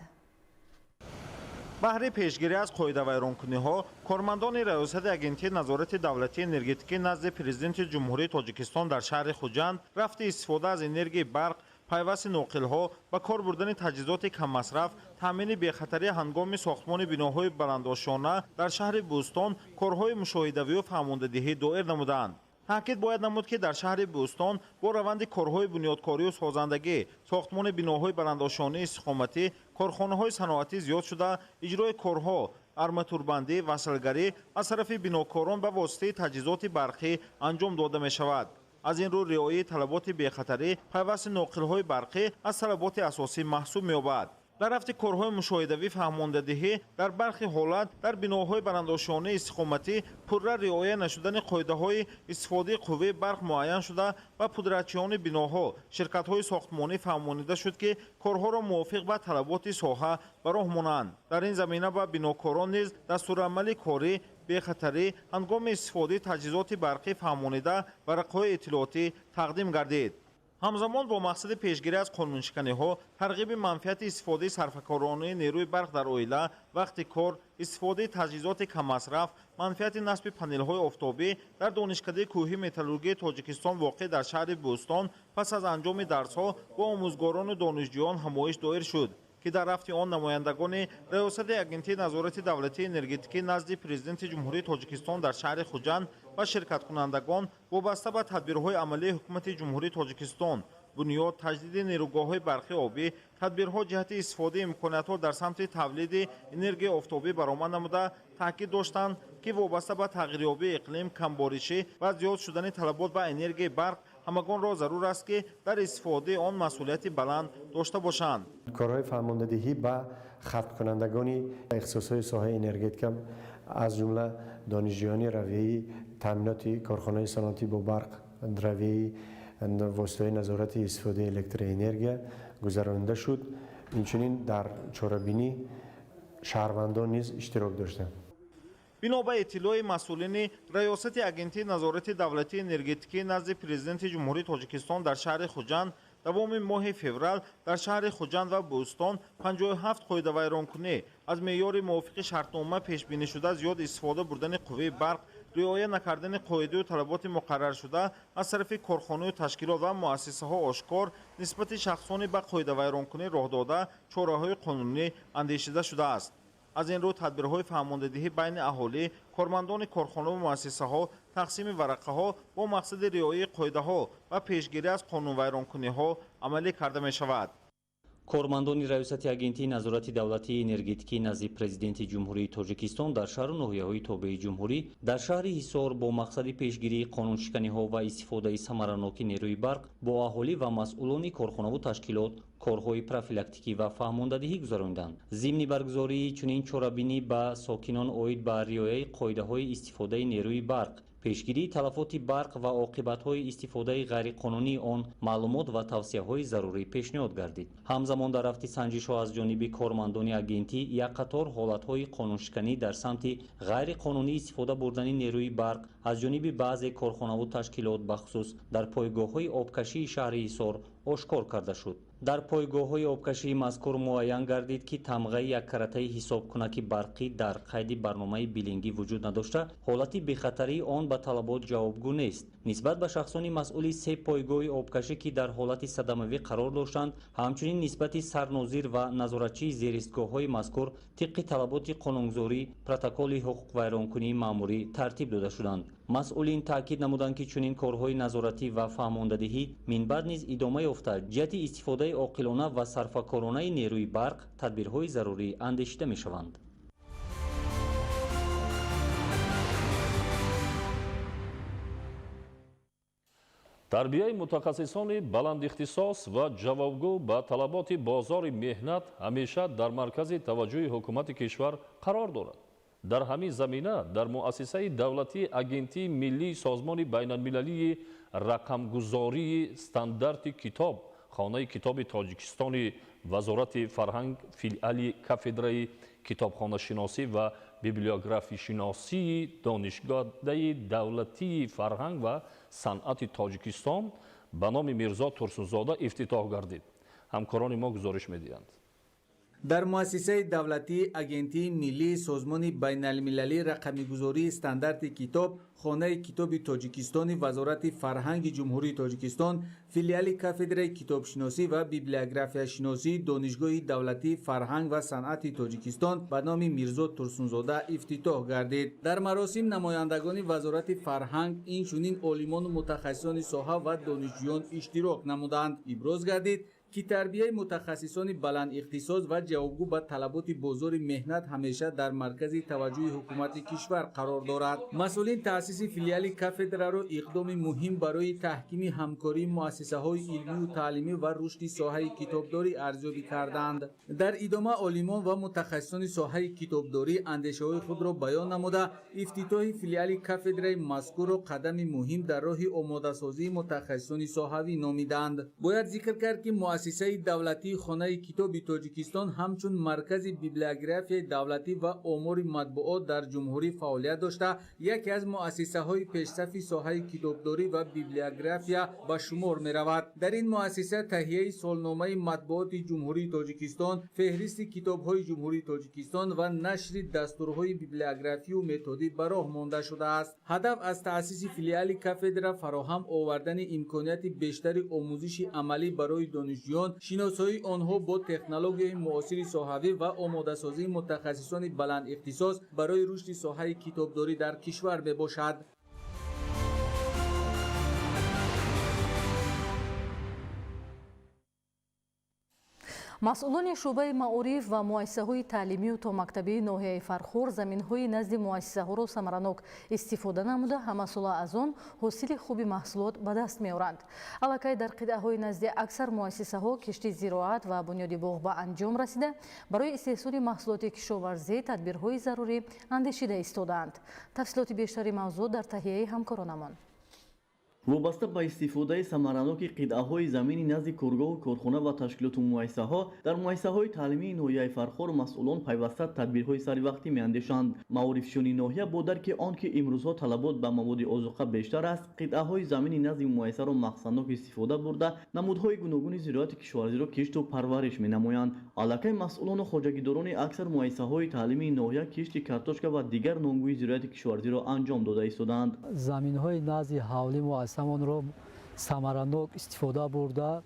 Баҳри пешгирӣ аз қоидавайронкуниҳо кормандони Раёсати Агентии назорати давлатии энергетикӣ назди Президенти Ҷумҳурии Тоҷикистон дар шаҳри Хуҷанд рафти истифода аз энергияи барқ, пайвасти ноқилҳо, ба кор бурдани таҷҳизоти каммасраф, таъмини бехатарӣ ҳангоми сохтмони биноҳои баландошёна дар шаҳри Бӯстон корҳои мушоҳидавию фаҳмондадиҳӣ доир намуданд. Таъкид бояд намуд, ки дар шаҳри Бӯстон бо раванди корҳои бунёдкорию созандагӣ, сохтмони биноҳои баландошёнаи истиқоматӣ, корхонаҳои саноатӣ зиёд шуда, иҷрои корҳо, арматурбандӣ, васлгарӣ аз тарафи бинокорон ба воситаи таҷҳизоти барқӣ анҷом дода мешавад. Аз ин рӯ риояи талаботи бехатарӣ, пайвасти ноқилҳои барқӣ аз талаботи асосӣ маҳсуб меёбад. Дар рафти корҳои мушоҳидавӣ фаҳмондадиҳӣ дар бархи ҳолат дар биноҳои баландошёнаи истиқоматӣ пурра риоя нашудани қоидаҳои истифодаи қувваи барқ муайян шуда ва пудратчиёни биноҳо, ширкатҳои сохтмонӣ фаҳмонида шуд, ки корҳоро мувофиқ ба талаботи соҳа ба роҳ монанд. Дар ин замина ба бинокорон низ дастурамали корӣ, бехатарӣ ҳангоми истифодаи таҷҳизоти барқӣ фаҳмонида варақаҳои иттилоотӣ тақдим гардид. Ҳамзамон бо мақсади пешгирӣ аз қонуншиканиҳо, тарғиби манфиати истифодаи сарфакоронаи нерӯи барқ дар оила, вақти кор, истифодаи таҷҳизоти каммасраф, манфиати насби панелҳои офтобӣ дар Донишкадаи кӯҳии металлургияи Тоҷикистон воқеъ дар шаҳри Бӯстон пас аз анҷоми дарсҳо бо омӯзгорону донишҷӯён ҳамоиш доир шуд, ки дар рафти он намояндагони Раёсати Агентии назорати давлатии энергетикӣ назди Президенти Ҷумҳурии Тоҷикистон дар шаҳри Хуҷанд ва ширкаткунандагон вобаста ба тадбирҳои амалии Ҳукумати Ҷумҳурии Тоҷикистон, бунёд, таҷдиди нерӯгоҳҳои барқи обӣ, тадбирҳо ҷиҳати истифодаи имкониятҳо дар самти тавлиди энергияи офтобӣ баромад намуда, таъкид доштанд, ки вобаста ба тағйирёбии иқлим, камборишӣ ва зиёд шудани талабот ба энергияи барқ ҳамагонро зарур аст, ки дар истифодаи он масъулияти баланд дошта бошанд. Корҳои фаҳмондадиҳӣ ба хатмкунандагони ихтисосҳои соҳаи энергетика, аз ҷумла донишҷӯёни равияи таъминоти корхонаи саноатӣ бо барқ, равияи воситаҳои назорати истифодаи электроэнергия гузаронида шуд. Инчунин дар чорабинӣ шаҳрвандон низ иштирок доштанд. Бино ба иттилои масъулини Раёсати Агентии назорати давлатии энергетикӣ назди Президенти Ҷумҳурии Тоҷикистон дар шаҳри Хуҷанд давоми моҳи феврал дар шаҳри Хуҷанд ва Бӯстон 57 қоидавайронкунӣ аз меъёри мувофиқи шартнома пешбинишуда зиёд истифода бурдани қувваи барқ, риоя накардани қоидаю талаботи муқарраршуда аз тарафи корхонаю ташкилот ва муассисаҳо ошкор нисбати шахсони ба қоидавайронкунӣ роҳ дода чораҳои қонунӣ андешида шудааст. Аз ин рӯ тадбирҳои фаҳмондадиҳӣ байни аҳолӣ, кормандони корхонаву муассисаҳо, тақсими варақаҳо бо мақсади риояи қоидаҳо ва пешгирӣ аз қонунвайронкуниҳо амалӣ карда мешавад. Кормандони Раёсати Агентии назорати давлатии энергетикӣ назди Президенти Ҷумҳурии Тоҷикистон дар шаҳру ноҳияҳои тобеи ҷумҳурӣ дар шаҳри Ҳисор бо мақсади пешгирии қонуншиканиҳо ва истифодаи самараноки нерӯи барқ бо аҳолӣ ва масъулони корхонаву ташкилот корҳои профилактикӣ ва фаҳмондадиҳӣ гузаронданд. Зимни баргузории чунин чорабинӣ ба сокинон оид ба риояи қоидаҳои истифодаи нерӯи барқ, пешгирии талафоти барқ ва оқибатҳои истифодаи ғайриқонунии он маълумот ва тавсияҳои зарурӣ пешниҳод гардид. Ҳамзамон дар рафти санҷишҳо аз ҷониби кормандони агентӣ як қатор ҳолатҳои қонуншиканӣ дар самти ғайриқонунӣ истифода бурдани нерӯи барқ аз ҷониби баъзе корхонаву ташкилот, бахусус дар пойгоҳҳои обкашии шаҳри Ҳисор ошкор карда шуд. Дар пойгоҳҳои обкашии мазкур муайян гардид, ки тамғаи яккаратаи ҳисобкунаки барқӣ дар қайди барномаи билингӣ вуҷуд надошта, ҳолати бехатарии он ба талабот ҷавобгӯ нест. Нисбат ба шахсони масъули се пойгоҳи обкашӣ, ки дар ҳолати садамавӣ қарор доштанд, ҳамчунин нисбати сарнозир ва назоратчии зеристгоҳҳои мазкур тибқи талаботи қонунгузорӣ протоколи ҳуқуқвайронкунии маъмурӣ тартиб дода шуданд. Масъулин таъкид намуданд, ки чунин корҳои назоратӣ ва фаҳмондадиҳӣ минбаъд низ идома ёфта, ҷиҳати истифодаи оқилона ва сарфакоронаи нерӯи барқ тадбирҳои зарурӣ андешида мешаванд. Тарбияи мутахассисони баландихтисос ва ҷавобгӯ ба талаботи бозори меҳнат ҳамеша дар маркази таваҷҷӯҳи ҳукумати кишвар қарор дорад. Дар ҳамин замина дар муассисаи давлатии Агентии миллии Созмони байналмилалии рақамгузории стандарти китоб, Хонаи китоби Тоҷикистони Вазорати фарҳанг, филиали кафедраи китобхонашиносӣ ва библиографишиносии Донишгоҳи давлатии фарҳанг ва санъати Тоҷикистон ба номи Мирзо Турсунзода ифтитоҳ гардид. Ҳамкорони мо гузориш медиҳанд. Дар муассисаи давлатии Агентии миллии Созмони байналмилалии рақамигузории стандарти китоб, Хонаи китоби Тоҷикистони Вазорати фарҳанги Ҷумҳурии Тоҷикистон, филиали кафедраи китобшиносӣ ва библиографияшиносии Донишгоҳи давлатии фарҳанг ва санъати Тоҷикистон ба номи Мирзо Турсунзода ифтитоҳ гардид. Дар маросим намояндагони Вазорати фарҳанг, инчунин олимону мутахассисони соҳа ва донишҷӯён иштирок намуданд. Иброз гардид, ки тарбияи мутахассисони баландихтисос ва ҷавобгӯ ба талаботи бозори меҳнат ҳамеша дар маркази таваҷҷӯҳи ҳукумати кишвар қарор дорад. Масъулин таъсиси филиали кафедраро иқдоми муҳим барои таҳкими ҳамкории муассисаҳои илмию таълимӣ ва рушди соҳаи китобдорӣ арзёбӣ карданд. Дар идома олимон ва мутахассисони соҳаи китобдорӣ андешаҳои худро баён намуда, ифтитоҳи филиали кафедраи мазкурро қадами муҳим дар роҳи омодасозии мутахассисони соҳавӣ номиданд. Бояд зикр кард, ки муассисаи давлатии Хонаи китоби Тоҷикистон ҳамчун маркази библиографияи давлатӣ ва омори матбуот дар ҷумҳурӣ фаъолият дошта, яке аз муассисаҳои пешсафи соҳаи китобдорӣ ва библиография ба шумор меравад. Дар ин муассиса таҳияи солномаи матбуоти Ҷумҳурии Тоҷикистон, феҳристи китобҳои Ҷумҳурии Тоҷикистон ва нашри дастурҳои библиографию методӣ ба роҳ монда шудааст. Ҳадаф аз таъсиси филиали кафедра фароҳам овардани имконияти бештари омӯзиши амалӣ барои донишҷӯён, шиносоии онҳо бо технологияи муосири соҳавӣ ва омодасозии мутахассисони баландихтисос барои рушди соҳаи китобдорӣ дар кишвар мебошад. Масъулони шӯъбаи маориф ва муассисаҳои таълимию томактабии ноҳияи Фархор заминҳои назди муассисаҳоро самаранок истифода намуда, ҳамасола аз он ҳосили хуби маҳсулот ба даст меоранд. Аллакай дар қитъаҳои назди аксар муассисаҳо кишти зироат ва бунёди боғ ба анҷом расида, барои истеҳсоли маҳсулоти кишоварзӣ тадбирҳои зарурӣ андешида истодаанд. Тафсилоти бештари мавзӯъ дар таҳияи ҳамкоронамон. Вобаста ба истифодаи самараноки қитъаҳои замини назди коргоҳу корхона ва ташкилоту муассисаҳо, дар муассисаҳои таълимии ноҳияи Фархор масъулон пайваста тадбирҳои саривақтӣ меандешанд. Маорифчиёни ноҳия бо дарки он ки имрӯзҳо талабот ба маводи озуқа бештар аст, қитъаҳои замини назди муассисаро мақсаднок истифода бурда, намудҳои гуногуни зироати кишоварзиро кишту парвариш менамоянд. Аллакай масъулону хоҷагидорони аксар муассисаҳои таълимии ноҳия кишти картошка ва дигар номгӯи зироати кишоварзиро анҷом дода истодаанд. Заминҳои назди ҳавлӣ муассисамонро самаранок истифода бурда,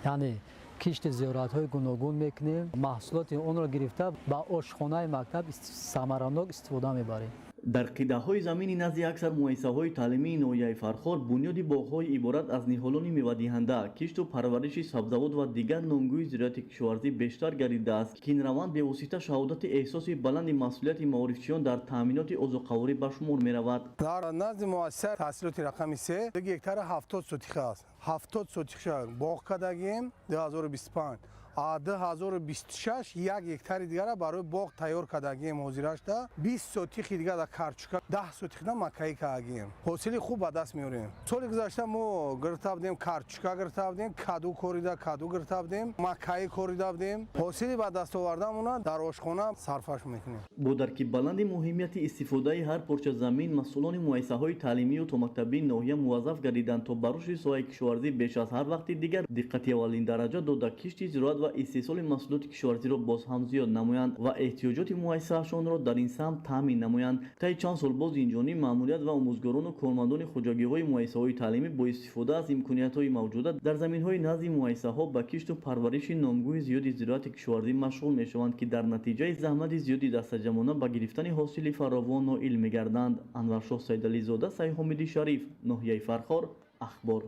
яъне кишти зироатҳои гуногун мекунем, маҳсулоти онро гирифта ба ошхонаи мактаб самаранок истифода мебарем. Дар қитъаҳои замини назди аксар муассисаҳои таълимии ноҳияи Фархор бунёди боғҳои иборат аз ниҳолони мевадиҳанда, кишту парвариши сабзавот ва дигар номгӯи зироати кишоварзӣ бештар гардидааст, ки ин раванд бевосита шаҳодати эҳсоси баланди масъулияти маорифчиён дар таъминоти озуқаворӣ ба шумор меравад. Дар назди муассиса таҳсилоти рақами 3 гектара 70 сотиха аст. 70 сотиха боғ кардагием 2025. 2026 як гектари дигара барои боғ тайёр кардагием. Ҳозирашда 20 сотихи дига дар карчука, 10 сотихда макаӣ кардагием. Ҳосили хуб ба даст меорем. Соли гузашта мо гирифта будем карчука, гирифта будем каду корида, каду гирифта будем макаӣ корида будем. Ҳосили ба даст овардамона дар ошхона сарфаш мекунем. Бо дарки баланди муҳимияти истифодаи ҳар порча замин, масъулони муассисаҳои таълимию томактабии ноҳия муваззаф гардиданд то ба рушди соҳаи кишоварзӣ беш аз ҳар вақти дигар диққати аввалиндараҷа дода, кишти зироат ва истеҳсоли маҳсулоти кишоварзиро боз ҳам зиёд намоянд ва эҳтиёҷоти муассисаашонро дар ин самт таъмин намоянд. Таи чанд сол боз инҷониб маъмурият ва омӯзгорону кормандони хоҷагиҳои муассисаҳои таълимӣ бо истифода аз имкониятҳои мавҷуда дар заминҳои назди муассисаҳо ба кишту парвариши номгӯи зиёди зироати кишоварзӣ машғул мешаванд, ки дар натиҷаи заҳмати зиёди дастаҷамъона ба гирифтани ҳосили фаровон ноил мегарданд. Анваршоҳ Сайдализода, Сайҳомиди Шариф, ноҳияи Фархор, Ахбор.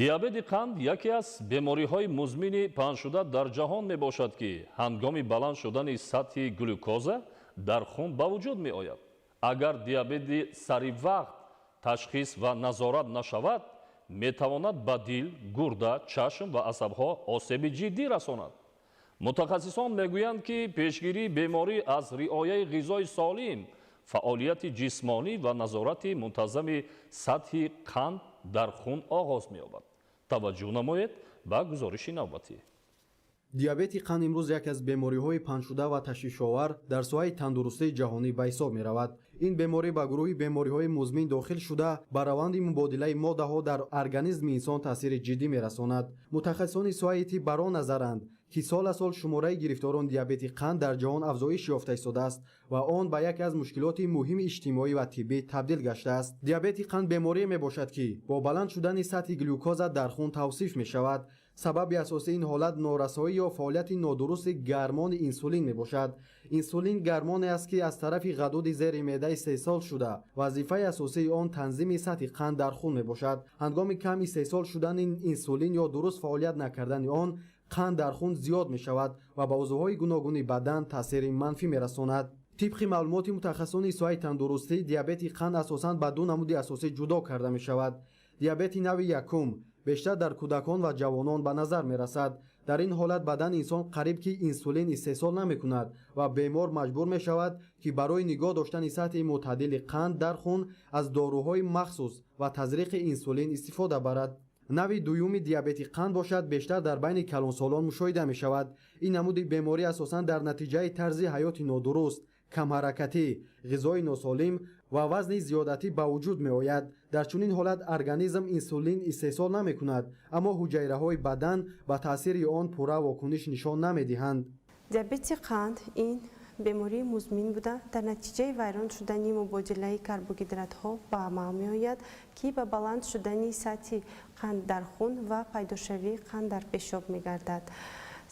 Диабети қанд яке аз бемориҳои музмини паҳншуда дар ҷаҳон мебошад, ки ҳангоми баланд шудани сатҳи глюкоза Дар хун ба вуҷуд меояд. Агар диабети сари вақт ташхис ва назорат нашавад, метавонад ба дил, гурда, чашм ва асабҳо осеби ҷиддӣ расонад. Мутахассисон мегӯянд, ки пешгирии беморӣ аз риояи ғизои солим, фаъолияти ҷисмонӣ ва назорати мунтазами сатҳи қанд дар хун оғоз меёбад. Таваҷҷӯҳ намоед ба гузориши навбатӣ. Диабети қанд имрӯз яке аз бемориҳои паҳншуда ва ташвишовар дар соҳаи тандурустии ҷаҳонӣ ба ҳисоб меравад. Ин беморӣ ба гурӯҳи бемориҳои музмин дохил шуда, ба раванди мубодилаи моддаҳо дар организми инсон таъсири ҷиддӣ мерасонад. Мутахассисони соҳаи тиб бар он назаранд, ки сол аз сол шумораи гирифторон диабети қанд дар ҷаҳон афзоиш ёфта истодааст ва он ба яке аз мушкилоти муҳими иҷтимоӣ ва тиббӣ табдил гаштааст. Диабети қанд беморие мебошад, ки бо баланд шудани сатҳи глюкоза дар хун тавсиф мешавад. Сабаби асосии ин ҳолат норасоӣ ё фаъолияти нодурусти гармони инсулин мебошад. Инсулин гармоне аст, ки аз тарафи ғадуди зери меъда истеҳсол шуда, вазифаи асосии он танзими сатҳи қанд дар хун мебошад. Ҳангоми кам истеҳсол шудани инсулин ё дуруст фаъолият накардани он, қанд дар хун зиёд мешавад ва ба узвҳои гуногуни бадан таъсири манфӣ мерасонад. Тибқи маълумоти мутахассисони соҳаи тандурустӣ, диабети қанд асосан ба ду намуди асосӣ ҷудо карда мешавад. Диабети нави якум бештар дар кӯдакон ва ҷавонон ба назар мерасад. Дар ин ҳолат бадани инсон қариб ки инсулин истеҳсол намекунад ва бемор маҷбур мешавад, ки барои нигоҳ доштани сатҳи мӯътадили қанд дар хун аз доруҳои махсус ва тазриқи инсулин истифода барад. Нави дуюми диабети қанд бошад, бештар дар байни калонсолон мушоҳида мешавад. Ин намуди беморӣ асосан дар натиҷаи тарзи ҳаёти нодуруст, камҳаракатӣ, ғизои носолим ва вазни зиёдатӣ ба вуҷуд меояд. Дар чунин ҳолат организм инсулин истеҳсол намекунад, аммо ҳуҷайраҳои бадан ба таъсири он пурра вокуниш нишон намедиҳанд. Диабети қанд ин бемории музмин буда, дар натиҷаи вайрон шудани мубодилаи карбогидратҳо ба амал меояд, ки ба баланд шудани сатҳи қанд дар хун ва пайдошавии қанд дар пешоб мегардад.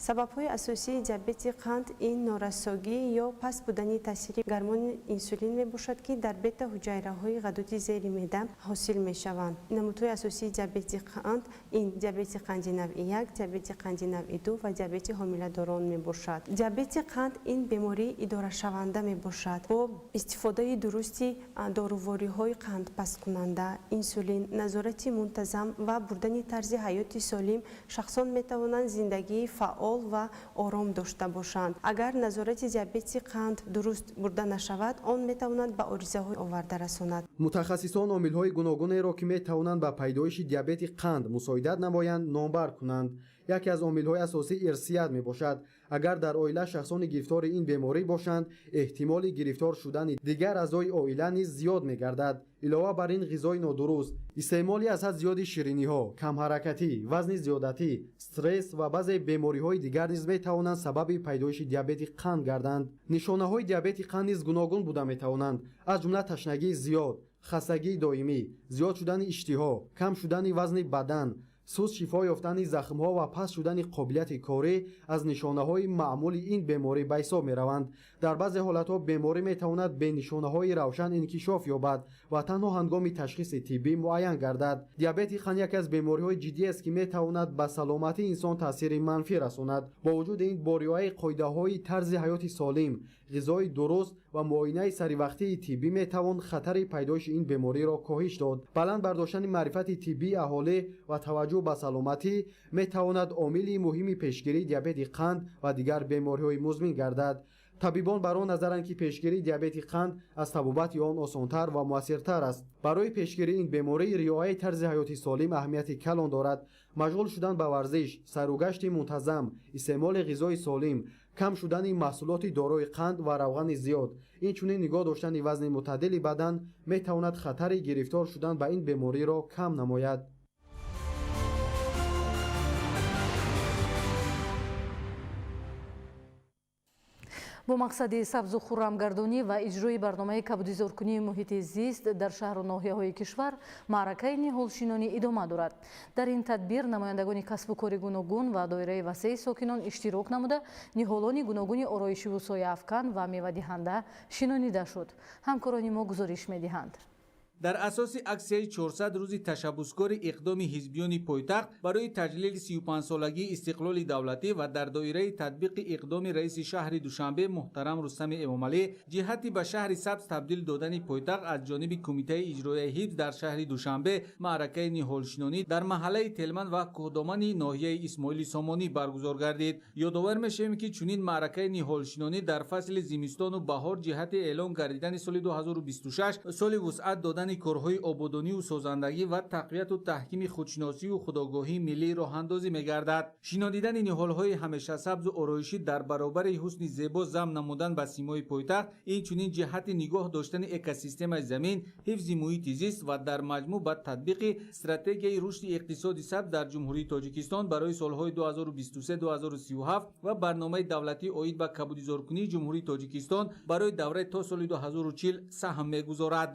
Сабабҳои асосии диабети қанд ин норасогӣ ё паст будани таъсири гармони инсулин мебошад, ки дар бета-ҳуҷайраҳои ғадуди зери меъда ҳосил мешаванд. Намудҳои асосии диабети қанд ин диабети қанди навъи 1, диабети қанди навъи 2 ва диабети ҳомиладорон мебошад. Диабети қанд ин бемории идорашаванда мебошад. Бо истифодаи дурусти дорувориҳои қандпасткунанда, инсулин, назорати мунтазам ва бурдани тарзи ҳаёти солим шахсон метавонанд зиндагии фаъол ва ором дошта бошанд. Агар назорати диабети қанд дуруст бурда нашавад, он метавонад ба оризаҳо оварда расонад. Мутахассисон омилҳои гуногунеро, ки метавонанд ба пайдоиши диабети қанд мусоидат намоянд, номбар кунанд. Яке аз омилҳои асосӣ ирсият мебошад. Агар дар оила шахсони гирифтори ин беморӣ бошанд, эҳтимоли гирифтор шудани дигар аъзои оила низ зиёд мегардад. Илова бар ин, ғизои нодуруст, истеъмоли аз ҳад зиёди шириниҳо, камҳаракатӣ, вазни зиёдатӣ, стресс ва баъзе бемориҳои дигар низ метавонанд сабаби пайдоиши диабети қанд гарданд. Нишонаҳои диабети қанд низ гуногун буда метавонанд, аз ҷумла ташнагии зиёд, хастагии доимӣ, зиёд шудани иштиҳо, кам шудани вазни бадан, суст шифо ёфтани захмҳо ва паст шудани қобилияти корӣ аз нишонаҳои маъмули ин беморӣ ба ҳисоб мераванд. Дар баъзе ҳолатҳо беморӣ метавонад бе нишонаҳои равшан инкишоф ёбад ва танҳо ҳангоми ташхиси тиббӣ муайян гардад. Диабети қанд яке аз бемориҳои ҷиддиест, ки метавонад ба саломатии инсон таъсири манфӣ расонад. Бо вуҷуди ин, бо риояи қоидаҳои тарзи ҳаёти солим, ғизои дуруст ва муоинаи саривақтии тиббӣ метавон хатари пайдоиши ин бемориро коҳиш дод. Баланд бардоштани маърифати тиббии аҳолӣ ва таваҷҷӯҳ ба саломатӣ метавонад омили муҳими пешгирии диабети қанд ва дигар бемориҳои музмин гардад. Табибон бар он назаранд, ки пешгирии диабети қанд аз табобати он осонтар ва муассиртар аст. Барои пешгирии ин беморӣ риояи тарзи ҳаёти солим аҳамияти калон дорад. Машғул шудан ба варзиш, сайругашти мунтазам, истеъмоли ғизои солим, кам шудани маҳсулоти дорои қанд ва равғани зиёд, инчунин нигоҳ доштани вазни мӯътадили бадан метавонад хатари гирифтор шудан ба ин бемориро кам намояд. Бо мақсади сабзу хуррамгардонӣ ва иҷрои барномаи кабудизоркунии муҳити зист дар шаҳру ноҳияҳои кишвар маъракаи ниҳолшинонӣ идома дорад. Дар ин тадбир намояндагони касбу кори гуногун ва доираи васеи сокинон иштирок намуда, ниҳолони гуногуни ороишиву сояафкан ва мевадиҳанда шинонида шуд. Ҳамкорони мо гузориш медиҳанд. Дар асоси аксияи 400 рӯзи ташаббускори иқдоми ҳизбиёни пойтахт барои таҷлили 35-солагии истиқлоли давлатӣ ва дар доираи татбиқи иқдоми раиси шаҳри Душанбе муҳтарам Рустами Эмомалӣ ҷиҳати ба шаҳри сабз табдил додани пойтахт аз ҷониби Кумитаи иҷроияи ҳифз дар шаҳри Душанбе маъракаи ниҳолшинонӣ дар маҳаллаи Телман ва Кӯҳдомани ноҳияи Исмоили Сомонӣ баргузор гардид. Ёдовар мешавем, ки чунин маъракаи ниҳолшинонӣ дар фасли зимистону баҳор ҷиҳати эълон гардидани соли 2026 соли вусъат додани корҳои ободонию созандагӣ ва тақвияту таҳкими худшиносию худогоҳии миллӣ роҳандозӣ мегардад. Шинонидани ниҳолҳои ҳамешасабзу ороишӣ дар баробари ҳусни зебо зам намудан ба симои пойтахт, инчунин ҷиҳати нигоҳ доштани экосистемаи замин, ҳифзи муҳити зист ва дар маҷмӯъ ба татбиқи стратегияи рушди иқтисоди сабз дар Ҷумҳурии Тоҷикистон барои солҳои 2023-2037 ва барномаи давлатӣ оид ба кабудизоркунии Ҷумҳурии Тоҷикистон барои давраи то соли 2040 саҳм мегузорад.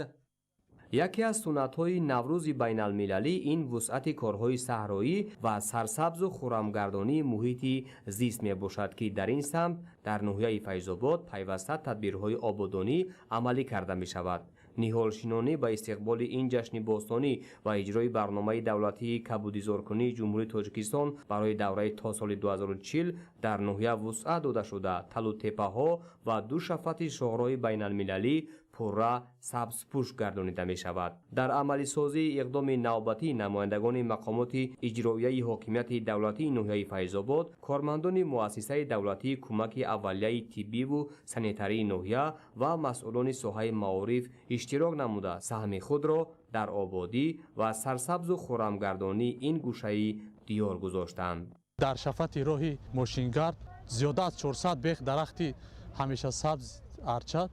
Яке аз суннатҳои Наврӯзи байналмилалӣ ин вусъати корҳои саҳроӣ ва сарсабзу хуррамгардонии муҳити зист мебошад, ки дар ин самт дар ноҳияи Файзобод пайваста тадбирҳои ободонӣ амалӣ карда мешавад. Ниҳолшинонӣ ба истиқболи ин ҷашни бостонӣ ва иҷрои барномаи давлатии кабудизоркунии Ҷумҳурии Тоҷикистон барои давраи то соли 2040 дар ноҳия вусъат дода шуда, талу теппаҳо ва ду шафати шоҳроҳи байналмилалӣ пурра сабзпӯш гардонида мешавад. Дар амалисозии иқдоми навбатии намояндагони мақомоти иҷроияи ҳокимияти давлатии ноҳияи Файзобод, кормандони муассисаи давлатии кӯмаки аввалияи тиббиву санитарии ноҳия ва масъулони соҳаи маориф иштирок намуда саҳми худро дар ободӣ ва сарсабзу хуррамгардонии ин гӯшаи диёр гузоштанд. Дар шафати роҳи мошингард зиёда аз 400 бех дарахти ҳамешасабз арча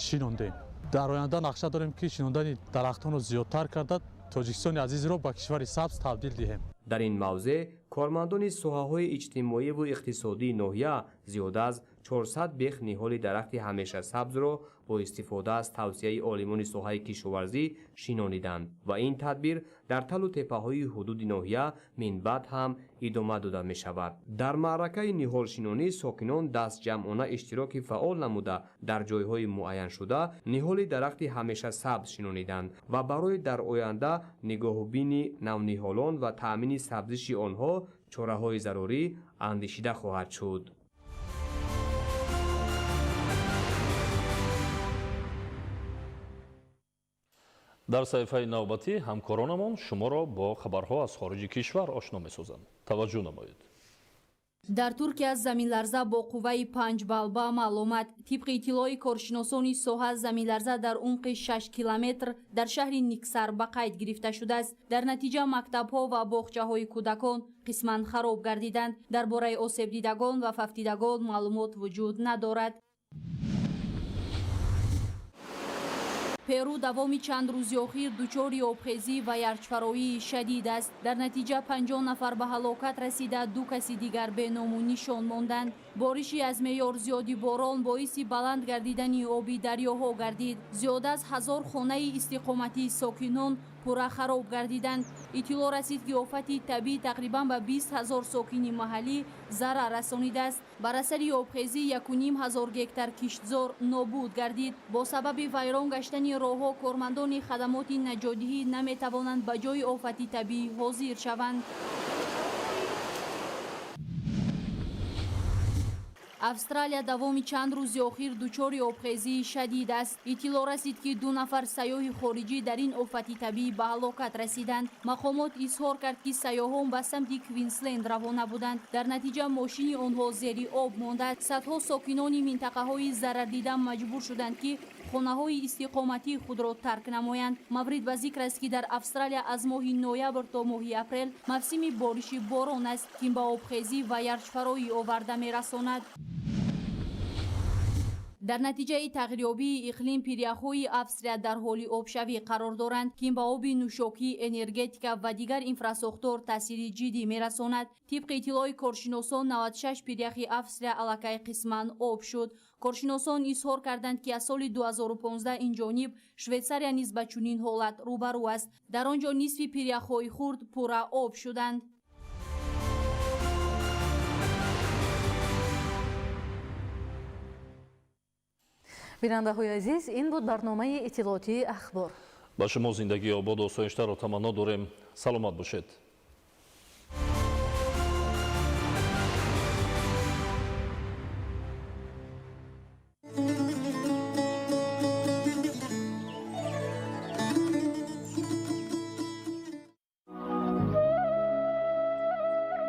шинондем. Дар оянда нақша дорем, ки шинондани дарахтонро зиёдтар карда Тоҷикистони азизро ба кишвари сабз табдил диҳем. Дар ин мавзеъ кормандони соҳаҳои иҷтимоиву иқтисодии ноҳия зиёда аз 400 бех ниҳоли дарахти ҳамешасабзро бо истифода аз тавсияи олимони соҳаи кишоварзӣ шинониданд ва ин тадбир дар талу теппаҳои ҳудуди ноҳия минбаъд ҳам идома дода мешавад. Дар маъракаи ниҳолшинонӣ сокинон дастҷамъона иштироки фаъол намуда дар ҷойҳои муайяншуда ниҳоли дарахти ҳамешасабз шинониданд ва барои дар оянда нигоҳубини навниҳолон ва таъмини сабзиши онҳо чораҳои зарурӣ андешида хоҳад шуд. Дар саҳифаи навбатӣ ҳамкоронамон шуморо бо хабарҳо аз хориҷи кишвар ошно месозанд. Таваҷҷӯҳ намоед. Дар Туркия заминларза бо қувваи 5 балл ба амал омад. Тибқи иттилои коршиносони соҳа, заминларза дар умқи 6 километр дар шаҳри Никсар ба қайд гирифта шудааст. Дар натиҷа мактабҳо ва боғчаҳои кӯдакон қисман хароб гардиданд. Дар бораи осебдидагон ва фавтидагон маълумот вуҷуд надорад. Перу давоми чанд рӯзи охир дучори обхезӣ ва ярчфароии шадид аст. Дар натиҷа 50 нафар ба ҳалокат расида, 2 каси дигар беному нишон монданд. Бориши аз меъёр зиёди борон боиси баланд гардидани оби дарёҳо гардид. Зиёда аз 1000 хонаи истиқоматии сокинон пурра хароб гардиданд. Иттилоъ расид, ки офати табиӣ тақрибан ба 20 000 сокини маҳаллӣ зарар расонидааст. Бар асари обхезӣ 1 500 гектар киштзор нобуд гардид. Бо сабаби вайрон гаштани роҳҳо кормандони хадамоти наҷотдиҳӣ наметавонанд ба ҷои офати табиӣ ҳозир шаванд. Австралия давоми чанд рӯзи охир дучори обхезии шадид аст. Иттилоъ расид, ки 2 нафар сайёҳи хориҷӣ дар ин офати табиӣ ба ҳалокат расиданд. Мақомот изҳор кард, ки сайёҳон ба самти Квинсленд равона буданд. Дар натиҷа мошини онҳо зери об монда. Садҳо сокинони минтақаҳои зарардида маҷбур шуданд, ки хонаҳои истиқоматии худро тарк намоянд. Маврид ба зикр аст, ки дар Австралия аз моҳи ноябр то моҳи апрел мавсими бориши борон аст, ки ба обхезӣ ва ярчфароӣ оварда мерасонад. Дар натиҷаи тағйирёбии иқлим пиряхҳои Австрия дар ҳоли обшавӣ қарор доранд, ки ба оби нӯшокӣ, энергетика ва дигар инфрасохтор таъсири ҷиддӣ мерасонад. Тибқи иттилои коршиносон, 96 пиряхи Австрия аллакай қисман об шуд. Коршиносон изҳор карданд, ки аз соли 2015 ин ҷониб Швейтсария низ ба чунин ҳолат рӯбарӯ аст. Дар он ҷо нисфи пиряхҳои хурд пурра об шуданд. Бинандаҳои азиз, ин буд барномаи иттилоотии Ахбор. Ба шумо зиндагии ободу осоиштаро таманно дорем. Саломат бошед.